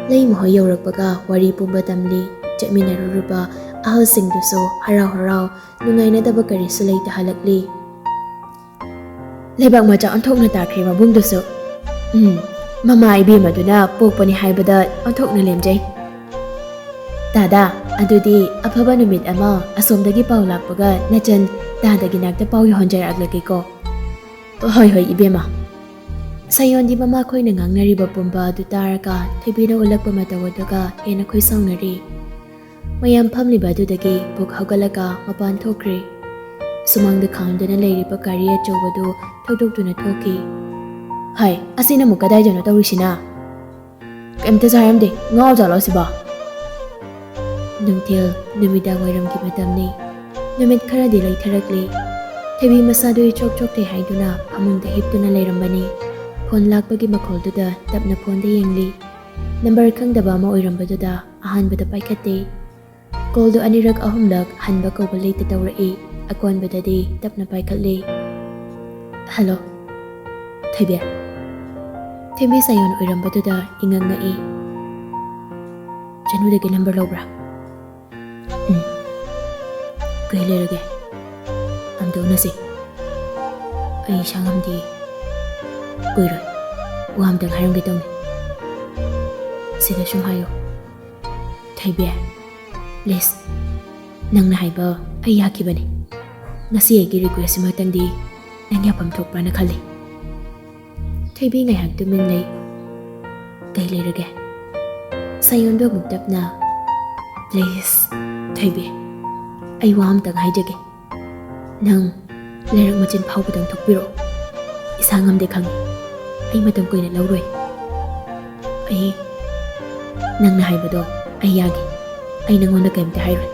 ꯂꯩꯃꯍꯣꯏ ꯌꯧꯔꯛꯄꯒ ꯋꯥꯔꯤ ꯄꯨꯝꯕ ꯇꯝꯂꯤ꯫ ꯆꯠꯃꯤꯟꯅꯔꯨꯔꯤꯕ ꯑꯍꯜꯁꯤꯡꯗꯨꯁꯨ ꯍꯔꯥꯎ ꯍꯔꯥꯎ ꯅꯨꯡꯉꯥꯏꯅꯗꯕ ꯀꯔꯤꯁꯨ ꯂꯩꯇ ꯍꯜꯂꯛꯂꯤ꯫ ꯂꯩꯕꯥꯛ ꯃꯆꯥ ꯑꯣꯟꯊꯣꯛꯅ ꯇꯥꯈ꯭ꯔꯦ ꯃꯕꯨꯡꯗꯨꯁꯨ꯫ ꯎꯝ, ꯃꯃꯥ ꯏꯕꯦꯝꯃꯗꯨꯅ ꯄꯣꯛꯄꯅꯤ ꯍꯥꯏꯕꯗ ꯑꯣꯟꯊꯣꯛꯅ ꯂꯦꯝꯖꯩ꯫ ꯇꯥꯗꯥ, ꯑꯗꯨꯗꯤ ꯑꯐꯕ ꯅꯨꯃꯤꯠ ꯑꯃ ꯑꯁꯣꯝꯗꯒꯤ ꯄꯥꯎ ꯂꯥꯛꯄꯒ ꯅꯆꯟ ꯇꯥꯗꯒꯤ ꯅꯥꯛꯇ ꯄꯥꯎ ꯌꯧꯍꯟꯖꯔꯛꯂꯒꯦꯀꯣ꯫ ꯍꯣꯏ, ꯍꯣꯏ, ꯏꯕꯦꯝꯃ꯫ ꯁꯥꯌꯣꯟꯗꯤ ꯃꯃꯥꯈꯣꯏꯅ ꯉꯥꯡꯅꯔꯤꯕ ꯄꯨꯝꯕ ꯑꯗꯨ ꯇꯥꯔꯒ ꯊꯣꯏꯕꯤꯅ ꯎꯠꯂꯛꯄ ꯃꯇꯧ ꯑꯗꯨꯒ ꯍꯦꯟꯅ ꯈꯣꯏ ꯁꯥꯎꯅꯔꯤ꯫ ꯃꯌꯥꯝ ꯐꯝꯂꯤꯕ ꯑꯗꯨꯗꯒꯤ ꯕꯨꯛ ꯍꯧꯒꯠꯂꯒ ꯃꯄꯥꯟ ꯊꯣꯛꯈ꯭ꯔꯦ꯫ ꯁꯨꯃꯥꯡꯗ ꯈꯥꯝꯗꯨꯅ ꯂꯩꯔꯤꯕ ꯒꯥꯔꯤ ꯑꯆꯧꯕꯗꯨ ꯊꯧꯗꯣꯛꯇꯨꯅ ꯊꯣꯛꯈꯤ꯫ "ꯍꯥꯏ, ꯑꯁꯤꯅ ꯑꯃꯨꯛ ꯀꯗꯥꯏꯗꯅꯣ ꯇꯧꯔꯤꯁꯤꯅ?" "ꯀꯩꯝꯇꯁꯨ ꯍꯥꯏꯔꯝꯗꯦ꯫ ꯉꯥꯎꯖꯥꯠꯂꯣ ꯑꯁꯤꯕꯣ?" ꯅꯨꯡꯊꯤꯜ, ꯅꯨꯃꯤꯗꯥꯡ ꯋꯥꯏꯔꯝꯒꯤ ꯃꯇꯝꯅꯤ꯫ ꯅꯨꯃꯤꯠ ꯈꯔꯗꯤ ꯂꯩꯊꯔꯛꯂꯤ꯫ ꯊꯣꯏꯕꯤ ꯃꯁꯥꯗꯨ ꯏꯆꯣꯛ ꯆꯣꯛꯊꯩ ꯍꯥꯏꯗꯨꯅ ꯐꯃꯨꯡꯗ ꯍꯤꯞꯇꯨꯅ ꯂꯩꯔꯝꯕꯅꯤ꯫ ꯐꯣꯟ ꯂꯥꯛꯄꯒꯤ ꯃꯈꯣꯜꯗꯨꯗ ꯇꯞꯅ ꯐꯣꯟꯗ ꯌꯦꯡꯂꯤ꯫ ꯅꯝꯕꯔ ꯈꯪꯗꯕ ꯑꯃ ꯑꯣꯏꯔꯝꯕꯗꯨꯗ ꯑꯍꯥꯟꯕꯗ ꯄꯥꯏꯈꯠꯇꯦ꯫ ꯀꯣꯜꯗꯨ ꯑꯅꯤꯔꯛ ꯑꯍꯨꯝꯂꯛ ꯍꯟꯕ ꯀꯧꯕ ꯂꯩꯇ ꯇꯧꯔꯛꯏ꯫ ꯑꯀꯣꯟꯕꯗꯗꯤ ꯇꯞꯅ ꯄꯥꯏꯈꯠꯂꯤ꯫ "ꯍꯜꯂꯣ, ꯊꯣꯏꯕꯤ?" ꯊꯣꯏꯕꯤ ꯁꯥꯌꯣꯟ ꯑꯣꯏꯔꯝꯕꯗꯨꯗ ꯏꯉꯛ ꯉꯛꯏ꯫ "ꯆꯅꯨꯗꯒꯤ ꯅꯝꯕꯔ ꯂꯧꯕ꯭ꯔꯥ?" "ꯎꯝ꯫ ꯀꯩ ꯂꯩꯔꯒꯦ? ꯑꯝꯇ ꯎꯅꯁꯤ꯫ ꯑꯩ ꯏꯁꯥ ꯉꯝꯗꯦ꯫ ꯀꯨꯏꯔꯣꯏ꯫ ꯋꯥ ꯑꯝꯇꯪ ꯍꯥꯏꯔꯝꯒꯦ ꯇꯧꯅꯤ꯫ ꯁꯤꯗ ꯁꯨꯝ ꯍꯥꯏꯌꯣ꯫ ꯊꯣꯏꯕꯤ, please, ꯅꯪꯅ ꯍꯥꯏꯕ ꯑꯩ ꯌꯥꯈꯤꯕꯅꯤ꯫ ꯉꯁꯤ ꯑꯩꯒꯤ ꯔꯤꯀ꯭ꯋꯦꯁꯁꯤꯃꯛꯇꯪꯗꯤ ꯅꯪ ꯌꯥꯐꯝ ꯊꯣꯛꯄ꯭ꯔꯥꯅ ꯈꯜꯂꯤ꯫" ꯊꯣꯏꯕꯤ ꯉꯥꯏꯍꯥꯛ ꯇꯨꯃꯤꯟ ꯂꯩ꯫ "ꯀꯩ ꯂꯩꯔꯒꯦ?" ꯁꯥꯌꯣꯟꯗꯣ ꯑꯃꯨꯛ ꯇꯞꯅ, "Please, ꯊꯣꯏꯕꯤ, ꯑꯩ ꯋꯥ ꯑꯝꯇꯪ ꯍꯥꯏꯖꯒꯦ꯫ ꯅꯪ ꯂꯩꯔꯛ ꯃꯆꯤꯟ ꯐꯥꯎꯕꯗꯪ ꯊꯣꯛꯄꯤꯔꯛꯑꯣ꯫ ꯏꯁꯥ ꯉꯝꯗꯦ ꯈꯪꯉꯤ꯫ ꯑꯩ ꯃꯇꯝ ꯀꯨꯏꯅ ꯂꯧꯔꯣꯏ꯫ ꯑꯩ, ꯅꯪꯅ ꯍꯥꯏꯕꯗꯣ ꯑꯩ ꯌꯥꯒꯦ꯫ ꯑꯩ ꯅꯪꯉꯣꯟꯗ ꯀꯔꯤꯝꯇ ꯍꯥꯏꯔꯣꯏ꯫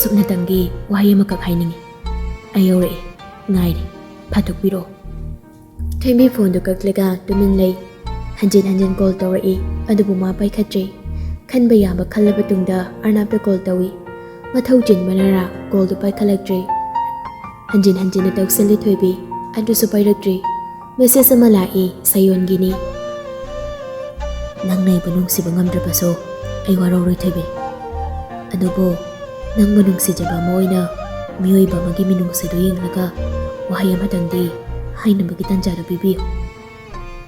ꯁꯨꯞꯅꯇꯪꯒꯤ ꯋꯥꯍꯩ ꯑꯃꯈꯛ ꯍꯥꯏꯅꯤꯡꯉꯤ꯫ ꯑꯩ ꯌꯧꯔꯛꯑꯦ꯫ ꯉꯥꯏꯔꯤ꯫ ꯐꯥꯊꯣꯛꯄꯤꯔꯛꯑꯣ꯫" ꯊꯣꯏꯕꯤ ꯐꯣꯟꯗꯨ ꯀꯛꯂꯒ ꯇꯨꯃꯤꯟ ꯂꯩ꯫ ꯍꯟꯖꯤꯟ ꯍꯟꯖꯤꯟ ꯀꯣꯜ ꯇꯧꯔꯛꯏ, ꯑꯗꯨꯕꯨ ꯃꯥ ꯄꯥꯏꯈꯠꯇ꯭ꯔꯦ꯫ ꯈꯟꯕ ꯌꯥꯕ ꯈꯜꯂꯕ ꯇꯨꯡꯗ ꯑꯔꯅꯥꯞꯇ ꯀꯣꯜ ꯇꯧꯏ꯫ ꯃꯊꯧ ꯆꯤꯟꯕꯅꯔꯥ ꯀꯣꯜꯗꯨ ꯄꯥꯏꯈꯠꯂꯛꯇ꯭ꯔꯦ꯫ ꯍꯟꯖꯤꯟ ꯍꯟꯖꯤꯟꯅ ꯇꯧꯁꯜꯂꯤ ꯊꯣꯏꯕꯤ, ꯑꯗꯨꯁꯨ ꯄꯥꯏꯔꯛꯇ꯭ꯔꯦ꯫ ꯃꯦꯁꯦꯖ ꯑꯃ ꯂꯥꯛꯏ, ꯁꯥꯌꯣꯟꯒꯤꯅꯤ꯫ "ꯅꯪꯅ ꯑꯩꯕꯨ ꯅꯨꯡꯁꯤꯕ ꯉꯝꯗ꯭ꯔꯕꯁꯨ ꯑꯩ ꯋꯥꯔꯧꯔꯣꯏ ꯊꯣꯏꯕꯤ꯫ ꯑꯗꯨꯕꯨ ꯅꯪꯕꯨ ꯅꯨꯡꯁꯤꯖꯕ ꯑꯃ ꯑꯣꯏꯅ ꯃꯤꯑꯣꯏꯕ ꯑꯃꯒꯤ ꯃꯤꯅꯨꯡꯁꯤꯗꯨ ꯌꯦꯡꯂꯒ ꯋꯥꯍꯩ ꯑꯃꯇꯪꯗꯤ ꯍꯥꯏꯅꯕꯒꯤ ꯇꯥꯟꯖꯥꯗꯨ ꯄꯤꯕꯤꯌꯨ꯫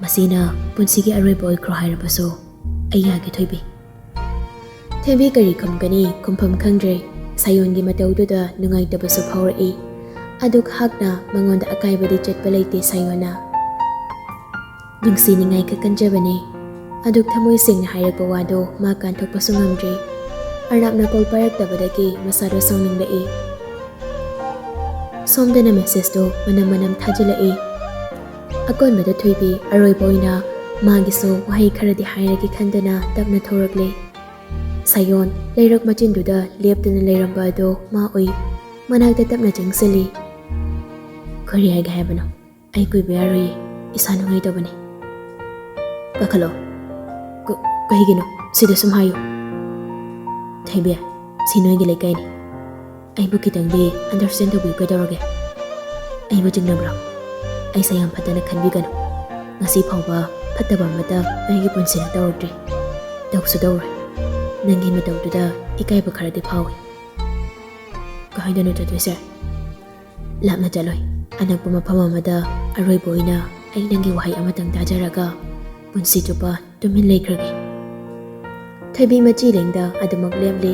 ꯃꯁꯤꯅ ꯄꯨꯟꯁꯤꯒꯤ ꯑꯔꯣꯏꯕ ꯑꯣꯏꯈ꯭ꯔꯣ ꯍꯥꯏꯔꯕꯁꯨ ꯑꯩ ꯌꯥꯒꯦ ꯊꯣꯏꯕꯤ꯫" ꯊꯣꯏꯕꯤ ꯀꯔꯤ ꯈꯨꯝꯒꯅꯤ, ꯈꯨꯝꯐꯝ ꯈꯪꯗ꯭ꯔꯦ꯫ ꯁꯥꯌꯣꯟꯒꯤ ꯃꯇꯧꯗꯨꯗ ꯅꯨꯡꯉꯥꯏꯇꯕꯁꯨ ꯐꯥꯎꯔꯛꯏ꯫ ꯑꯗꯨꯛ ꯍꯥꯛꯅ ꯃꯉꯣꯟꯗ ꯑꯀꯥꯏꯕꯗꯤ ꯆꯠꯄ ꯂꯩꯇꯦ ꯁꯥꯌꯣꯟꯅ꯫ ꯅꯨꯡꯁꯤꯅꯤꯡꯉꯥꯏ ꯈꯛ ꯀꯟꯖꯕꯅꯤ꯫ ꯑꯗꯨꯛ ꯊꯃꯣꯏ ꯁꯦꯡꯅ ꯍꯥꯏꯔꯛꯄ ꯋꯥꯗꯣ ꯃꯥ ꯀꯥꯟꯊꯣꯛꯄꯁꯨ ꯉꯝꯗ꯭ꯔꯦ꯫ ꯑꯔꯅꯥꯞꯅ ꯀꯣꯜ ꯄꯥꯏꯔꯛꯇꯕꯗꯒꯤ ꯃꯁꯥꯗꯣ ꯁꯥꯎꯅꯤꯡꯂꯛꯏ꯫ ꯁꯣꯝꯗꯅ ꯃꯦꯁꯦꯖꯇꯣ ꯃꯅꯝ ꯃꯅꯝ ꯊꯥꯖꯤꯜꯂꯛꯏ꯫ ꯑꯀꯣꯟꯕꯗ ꯊꯣꯏꯕꯤ ꯑꯔꯣꯏꯕ ꯑꯣꯏꯅ ꯃꯥꯒꯤꯁꯨ ꯋꯥꯍꯩ ꯈꯔꯗꯤ ꯍꯥꯏꯔꯒꯦ ꯈꯟꯗꯅ ꯇꯞꯅ ꯊꯣꯔꯛꯂꯦ꯫ ꯁꯥꯌꯣꯟ ꯂꯩꯔꯛ ꯃꯆꯤꯟꯗꯨꯗ ꯂꯦꯞꯇꯨꯅ ꯂꯩꯔꯝꯕ ꯑꯗꯣ ꯃꯥ ꯎꯏ꯫ ꯃꯅꯥꯛꯇ ꯇꯞꯅ ꯆꯪꯁꯤꯜꯂꯤ꯫ "ꯀꯔꯤ ꯍꯥꯏꯒꯦ ꯍꯥꯏꯕꯅꯣ? ꯑꯩ ꯀꯨꯏꯕ ꯌꯥꯔꯣꯏꯌꯦ, ꯏꯁꯥ ꯅꯨꯡꯉꯥꯏꯇꯕꯅꯤ꯫" "ꯀꯥꯈꯠꯂꯣ꯫" "ꯀ-, ꯀꯩꯒꯤꯅꯣ? ꯁꯤꯗ ꯁꯨꯝ ꯍꯥꯏꯌꯨ꯫" "ꯊꯣꯏꯕꯤ, ꯁꯤ ꯅꯣꯏꯒꯤ ꯂꯩꯀꯥꯏꯅꯤ꯫ ꯑꯩꯕꯨ ꯈꯤꯇꯪꯗꯤ ꯑꯟꯗꯔꯁ꯭ꯇꯦꯟ ꯇꯧꯕꯤꯌꯨ ꯀꯩꯗꯧꯔꯒꯦ? ꯑꯩꯕꯨ ꯆꯤꯡꯅꯕ꯭ꯔꯣ? ꯑꯩꯁꯦ ꯌꯥꯝ ꯐꯠꯇꯅ ꯈꯟꯕꯤꯒꯅꯨ꯫ ꯉꯁꯤ ꯐꯥꯎꯕ ꯐꯠꯇꯕ ꯑꯃꯠꯇ ꯑꯩꯒꯤ ꯄꯨꯟꯁꯤꯗ ꯇꯧꯔꯛꯇ꯭ꯔꯤ꯫ ꯇꯧꯁꯨ ꯇꯧꯔꯣꯏ꯫ ꯅꯪꯒꯤ ꯃꯇꯧꯗꯨꯗ ꯏꯀꯥꯏꯕ ꯈꯔꯗꯤ ꯐꯥꯎꯏ꯫" "ꯀꯥꯏꯗꯅꯣ ꯆꯠꯇꯣꯏꯁꯦ?" "ꯂꯥꯞꯅ ꯆꯠꯂꯣꯏ꯫ ꯑꯅꯛꯄ ꯃꯐꯝ ꯑꯃꯗ ꯑꯔꯣꯏꯕ ꯑꯣꯏꯅ ꯑꯩ ꯅꯪꯒꯤ ꯋꯥꯍꯩ ꯑꯃꯇꯪ ꯇꯥꯖꯔꯒ ꯄꯨꯟꯁꯤ ꯆꯨꯞꯄ ꯇꯨꯃꯤꯟ ꯂꯩꯈ꯭ꯔꯒꯦ꯫" ꯊꯣꯏꯕꯤ ꯃꯆꯤ ꯂꯦꯡꯗ ꯑꯗꯨꯃꯛ ꯂꯦꯞꯂꯤ꯫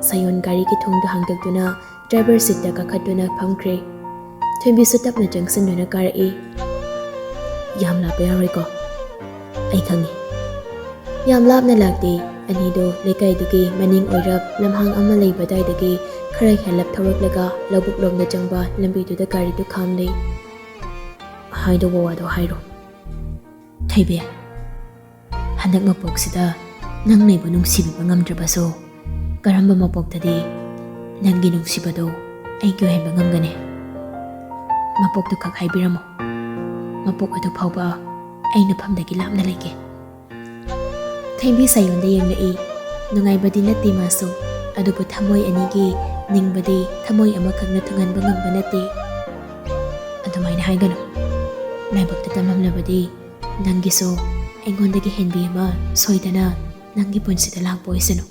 ꯁꯥꯌꯣꯟ ꯒꯥꯔꯤꯒꯤ ꯊꯣꯡꯗꯨ ꯍꯥꯡꯗꯣꯛꯇꯨꯅ ꯗ꯭ꯔꯥꯏꯚꯔ ꯁꯤꯠꯇ ꯀꯥꯈꯠꯇꯨꯅ ꯐꯝꯈ꯭ꯔꯦ꯫ ꯊꯣꯏꯕꯤꯁꯨ ꯇꯞꯅ ꯆꯪꯁꯤꯟꯗꯨꯅ ꯀꯥꯔꯛꯏ꯫ "ꯌꯥꯝ ꯂꯥꯞꯄ ꯌꯥꯔꯣꯏꯀꯣ? ꯑꯩ ꯈꯪꯉꯤ꯫" ꯌꯥꯝ ꯂꯥꯞꯅ ꯂꯥꯛꯇꯦ꯫ ꯑꯅꯤꯗꯨ ꯂꯩꯀꯥꯏꯗꯨꯒꯤ ꯃꯅꯤꯡ ꯑꯣꯏꯔꯞ ꯂꯝꯍꯥꯡ ꯑꯃ ꯂꯩꯕ ꯑꯗꯨꯋꯥꯏꯗꯒꯤ ꯈꯔ ꯍꯦꯜꯂꯞ ꯊꯧꯔꯛꯂꯒ ꯂꯧꯕꯨꯛ ꯂꯣꯝꯗ ꯆꯪꯕ ꯂꯝꯕꯤꯗꯨꯗ ꯒꯥꯔꯤꯗꯨ ꯈꯥꯝꯂꯦ꯫ "ꯍꯥꯏꯗꯧꯕ ꯋꯥꯗꯣ ꯍꯥꯏꯔꯣ꯫" "ꯊꯣꯏꯕꯤ, ꯍꯟꯗꯛ ꯃꯄꯣꯛꯁꯤꯗ ꯅꯪꯅ ꯑꯩꯕꯨ ꯅꯨꯡꯁꯤꯕꯤꯕ ꯉꯝꯗ꯭ꯔꯕꯁꯨ, ꯀꯔꯝꯕ ꯃꯄꯣꯛꯇꯗꯤ ꯅꯪꯒꯤ ꯅꯨꯡꯁꯤꯕꯗꯣ ꯑꯩꯒꯤ ꯑꯣꯏꯍꯟꯕ ꯉꯝꯒꯅꯤ? ꯃꯄꯣꯛꯇꯨ ꯈꯛ ꯍꯥꯏꯕꯤꯔꯝꯃꯨ꯫ ꯃꯄꯣꯛ ꯑꯗꯨ ꯐꯥꯎꯕ ꯑꯩ ꯅꯐꯝꯗꯒꯤ ꯂꯥꯞꯅ ꯂꯩꯒꯦ꯫" ꯊꯣꯏꯕꯤ ꯁꯥꯌꯣꯟꯗ ꯌꯦꯡꯂꯛꯏ꯫ ꯅꯨꯡꯉꯥꯏꯕꯗꯤ ꯅꯠꯇꯦ ꯃꯥꯁꯨ, ꯑꯗꯨꯕꯨ ꯊꯃꯣꯏ ꯑꯅꯤꯒꯤ ꯅꯤꯡꯕꯗꯤ ꯊꯃꯣꯏ ꯑꯃꯈꯛꯅ ꯊꯨꯡꯍꯟꯕ ꯉꯝꯕ ꯅꯠꯇꯦ꯫ ꯑꯗꯨꯃꯥꯏꯅ ꯍꯥꯏꯒꯅꯨ꯫ ꯂꯥꯏꯕꯛꯇ ꯇꯝꯂꯝꯂꯕꯗꯤ ꯅꯪꯒꯤꯁꯨ ꯑꯩꯉꯣꯟꯗꯒꯤ ꯍꯦꯟꯕꯤ ꯑꯃ ꯁꯣꯏꯗꯅ ꯅꯪꯒꯤ ꯄꯨꯟꯁꯤꯗ ꯂꯥꯛꯄ ꯑꯣꯏꯁꯅꯨ꯫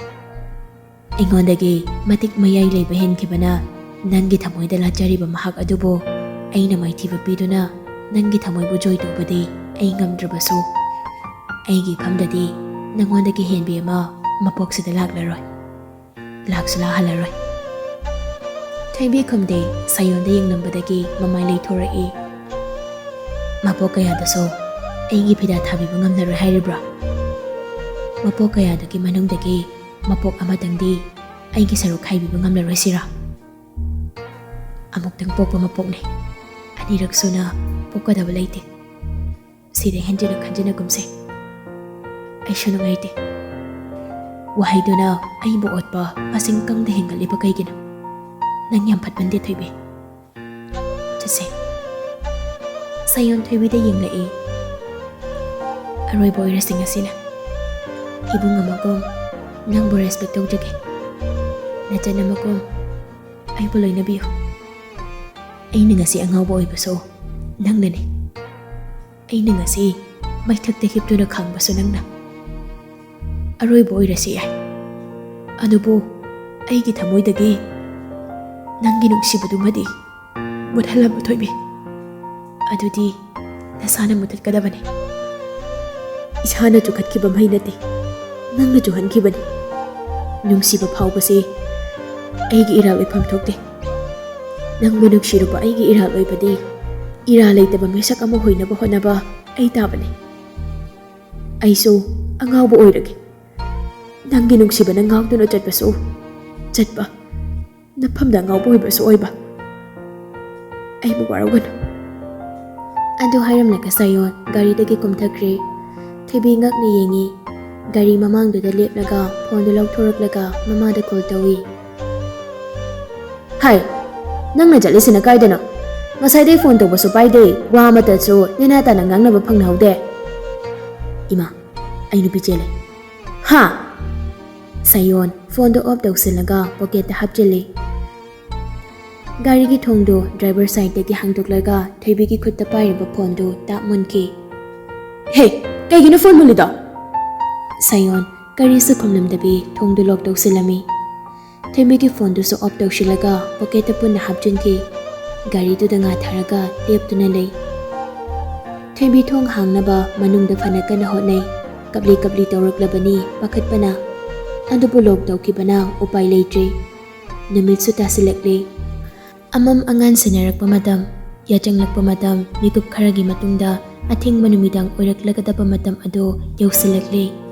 ꯑꯩꯉꯣꯟꯗꯒꯤ ꯃꯇꯤꯛ ꯃꯌꯥꯏ ꯂꯩꯕ ꯍꯦꯟꯈꯤꯕꯅ ꯅꯪꯒꯤ ꯊꯃꯣꯏꯗ ꯂꯥꯠꯆꯔꯤꯕ ꯃꯍꯥꯛ ꯑꯗꯨꯕꯨ ꯑꯩꯅ ꯃꯥꯏꯊꯤꯕ ꯄꯤꯗꯨꯅ ꯅꯪꯒꯤ ꯊꯃꯣꯏꯕꯨ ꯖꯣꯏ ꯇꯧꯕꯗꯤ ꯑꯩ ꯉꯝꯗ꯭ꯔꯕꯁꯨ, ꯑꯩꯒꯤ ꯏꯐꯝꯗꯗꯤ ꯅꯪꯉꯣꯟꯗꯒꯤ ꯍꯦꯟꯕꯤ ꯑꯃ ꯃꯄꯣꯛꯁꯤꯗ ꯂꯥꯛꯂꯔꯣꯏ꯫ ꯂꯥꯛꯁꯨ ꯂꯥꯛꯍꯜꯂꯔꯣꯏ꯫ ꯊꯣꯏꯕꯤ ꯈꯨꯝꯗꯦ꯫ ꯁꯥꯌꯣꯟꯗ ꯌꯦꯡꯂꯝꯕꯗꯒꯤ ꯃꯃꯥꯏ ꯂꯩꯊꯣꯔꯛꯏ꯫ ꯃꯄꯣꯛ ꯀꯌꯥꯗꯁꯨ ꯑꯩꯒꯤ ꯐꯤꯗꯥ ꯊꯥꯕꯤꯕ ꯉꯝꯂꯔꯣꯏ ꯍꯥꯏꯔꯤꯕ꯭ꯔꯥ? ꯃꯄꯣꯛ ꯀꯌꯥꯗꯨꯒꯤ ꯃꯅꯨꯡꯗꯒꯤ ꯃꯄꯣꯛ ꯑꯃꯇꯪꯗꯤ ꯑꯩꯒꯤ ꯁꯔꯨꯛ ꯈꯥꯏꯕꯤꯕ ꯉꯝꯂꯔꯣꯏ ꯁꯤꯔꯥ? ꯑꯃꯨꯛꯇꯪ ꯄꯣꯛꯄ ꯃꯄꯣꯛꯅꯤ꯫ ꯑꯅꯤꯔꯛ ꯁꯨꯅ ꯄꯣꯛꯀꯗꯕ ꯂꯩꯇꯦ꯫ ꯁꯤꯗ ꯍꯦꯟꯖꯤꯟꯅ ꯈꯟꯖꯤꯟꯅꯒꯨꯝꯁꯦ꯫ ꯑꯩꯁꯨ ꯅꯨꯡꯉꯥꯏꯇꯦ꯫ ꯋꯥꯍꯩꯗꯨꯅ ꯑꯩꯕꯨ ꯑꯣꯠꯄ ꯃꯁꯤꯡ ꯀꯪꯗ ꯍꯦꯟꯒꯠꯂꯤꯕ ꯀꯩꯒꯤꯅꯣ? ꯅꯪ ꯌꯥꯝ ꯐꯠꯃꯟꯗꯦ ꯊꯣꯏꯕꯤ꯫ ꯆꯠꯁꯦ꯫ ꯁꯥꯌꯣꯟ ꯊꯣꯏꯕꯤꯗ ꯌꯦꯡꯂꯛꯏ꯫ ꯑꯔꯣꯏꯕ ꯑꯣꯏꯔꯁꯤ ꯉꯁꯤꯅ꯫ ꯏꯕꯨꯡ ꯑꯃꯒꯨꯝ ꯅꯪꯕꯨ ꯔꯦꯁꯄꯦꯛ ꯇꯧꯖꯒꯦ꯫ ꯅꯆꯟ ꯑꯃꯒꯨꯝ ꯑꯩꯕꯨ ꯂꯣꯏꯅꯕꯤꯌꯨ꯫ ꯑꯩꯅ ꯉꯁꯤ ꯑꯉꯥꯎꯕ ꯑꯣꯏꯕꯁꯨ ꯅꯪꯅꯅꯤ꯫ ꯑꯩꯅ ꯉꯁꯤ ꯃꯩꯊꯛꯇ ꯍꯤꯞꯇꯨꯅ ꯈꯥꯡꯕꯁꯨ ꯅꯪꯅ꯫ ꯑꯔꯣꯏꯕ ꯑꯣꯏꯔꯁꯨ ꯌꯥꯏ꯫ ꯑꯗꯨꯕꯨ ꯑꯩꯒꯤ ꯊꯃꯣꯏꯗꯒꯤ ꯅꯪꯒꯤ ꯅꯨꯡꯁꯤꯕꯗꯨꯃꯗꯤ ꯃꯨꯠꯍꯜꯂꯝꯕ ꯊꯣꯏꯕꯤ꯫ ꯑꯗꯨꯗꯤ ꯅꯁꯥꯅ ꯃꯨꯊꯠꯀꯗꯕꯅꯤ꯫ ꯏꯁꯥꯅ ꯆꯨꯈꯠꯈꯤꯕ ꯃꯩ ꯅꯠꯇꯦ, ꯅꯪꯅ ꯆꯨꯍꯟꯈꯤꯕꯅꯤ꯫ ꯅꯨꯡꯁꯤꯕ ꯐꯥꯎꯕꯁꯤ ꯑꯩꯒꯤ ꯏꯔꯥꯜ ꯑꯣꯏꯐꯝ ꯊꯣꯛꯇꯦ꯫ ꯅꯪꯕꯨ ꯅꯨꯡꯁꯤꯔꯨꯕ ꯑꯩꯒꯤ ꯏꯔꯥꯜ ꯑꯣꯏꯕꯗꯤ ꯏꯔꯥ ꯂꯩꯇꯕ ꯃꯤꯁꯛ ꯑꯃ ꯑꯣꯏꯅꯕ ꯍꯣꯠꯅꯕ ꯑꯩ ꯇꯥꯕꯅꯤ꯫ ꯑꯩꯁꯨ ꯑꯉꯥꯎꯕ ꯑꯣꯏꯔꯒꯦ꯫ ꯅꯪꯒꯤ ꯅꯨꯡꯁꯤꯕꯅ ꯉꯥꯎꯗꯨꯅ ꯆꯠꯄꯁꯨ ꯆꯠꯄ, ꯅꯐꯝꯗ ꯑꯉꯥꯎꯕ ꯑꯣꯏꯕꯁꯨ ꯑꯣꯏꯕ꯫ ꯑꯩꯕꯨ ꯋꯥꯔꯧꯒꯅꯨ꯫ ꯑꯗꯨ ꯍꯥꯏꯔꯝꯂꯒ ꯁꯥꯌꯣꯟ ꯒꯥꯔꯤꯗꯒꯤ ꯀꯨꯝꯊꯈ꯭ꯔꯦ꯫ ꯊꯣꯏꯕꯤ ꯉꯛꯅ ꯌꯦꯡꯉꯤ꯫ ꯒꯥꯔꯤ ꯃꯃꯥꯡꯗꯨꯗ ꯂꯦꯞꯂꯒ ꯐꯣꯟꯗꯨ ꯂꯧꯊꯣꯔꯛꯂꯒ ꯃꯃꯥꯗ ꯀꯣꯜ ꯇꯧꯏ꯫ ꯍꯥꯏ, ꯅꯪꯅ ꯆꯠꯂꯤꯁꯤꯅ ꯀꯥꯏꯗꯅꯣ? ꯉꯁꯥꯏꯗꯩ ꯐꯣꯟ ꯇꯧꯕꯁꯨ ꯄꯥꯏꯗꯦ, ꯋꯥ ꯑꯃꯠꯇꯁꯨ ꯅꯦꯅꯥ ꯇꯥꯅ ꯉꯥꯡꯅꯕ ꯐꯪꯅꯍꯧꯗꯦ꯫ ꯏꯃꯥ, ꯑꯩ ꯅꯨꯄꯤ ꯆꯦꯜꯂꯦ꯫ "ꯍꯥ?" ꯁꯥꯌꯣꯟ ꯐꯣꯟꯗꯣ ꯑꯣꯐ ꯇꯧꯁꯤꯜꯂꯒ ꯄꯣꯀꯦꯠꯇ ꯍꯥꯞꯆꯤꯜꯂꯤ꯫ ꯒꯥꯔꯤꯒꯤ ꯊꯣꯡꯗꯣ ꯗ꯭ꯔꯥꯏꯚꯔ ꯁꯥꯏꯠꯇꯒꯤ ꯍꯥꯡꯗꯣꯛꯂꯒ ꯊꯣꯏꯕꯤꯒꯤ ꯈꯨꯠꯇ ꯄꯥꯏꯔꯤꯕ ꯐꯣꯟꯗꯨ ꯇꯥꯞ ꯃꯨꯟꯈꯤ꯫ "ꯍꯦ, ꯀꯩꯒꯤꯅꯣ ꯐꯣꯟ ꯃꯨꯜꯂꯤꯗꯣ?" ꯁꯥꯌꯣꯟ ꯀꯔꯤꯁꯨ ꯈꯨꯝꯂꯝꯗꯕꯤ ꯊꯣꯡꯗꯨ ꯂꯣꯛ ꯇꯧꯁꯤꯜꯂꯝꯃꯤ꯫ ꯊꯣꯏꯕꯤꯒꯤ ꯐꯣꯟꯗꯨꯁꯨ ꯑꯣꯐ ꯇꯧꯁꯤꯜꯂꯒ ꯄꯣꯀꯦꯠꯇ ꯄꯨꯟꯅ ꯍꯥꯞꯆꯤꯟꯈꯤ꯫ ꯒꯥꯔꯤꯗꯨꯗ ꯉꯥꯊꯔꯒ ꯂꯦꯞꯇꯨꯅ ꯂꯩ꯫ ꯊꯣꯏꯕꯤ ꯊꯣꯡ ꯍꯥꯡꯅꯕ ꯃꯅꯨꯡꯗ ꯐꯅ ꯀꯟꯅ ꯍꯣꯠꯅꯩ꯫ ꯀꯞꯂꯤ ꯀꯞꯂꯤ ꯇꯧꯔꯛꯂꯕꯅꯤ ꯄꯥꯈꯠꯄꯅ꯫ ꯑꯗꯨꯕꯨ ꯂꯣꯛ ꯇꯧꯈꯤꯕꯅ ꯎꯄꯥꯏ ꯂꯩꯇ꯭ꯔꯦ꯫ ꯅꯨꯃꯤꯠꯁꯨ ꯇꯥꯁꯤꯜꯂꯛꯂꯦ꯫ ꯑꯃꯝ ꯑꯉꯥꯟ ꯁꯤꯟꯅꯔꯛꯄ ꯃꯇꯝ, ꯌꯥꯆꯪꯂꯛꯄ ꯃꯇꯝ, ꯃꯤꯀꯨꯞ ꯈꯔꯒꯤ ꯃꯇꯨꯡꯗ ꯑꯊꯦꯡꯕ ꯅꯨꯃꯤꯗꯥꯡ ꯑꯣꯏꯔꯛꯂꯒꯗꯕ ꯃꯇꯝ ꯑꯗꯨ ꯌꯧꯁꯤꯜꯂꯛꯂꯦ꯫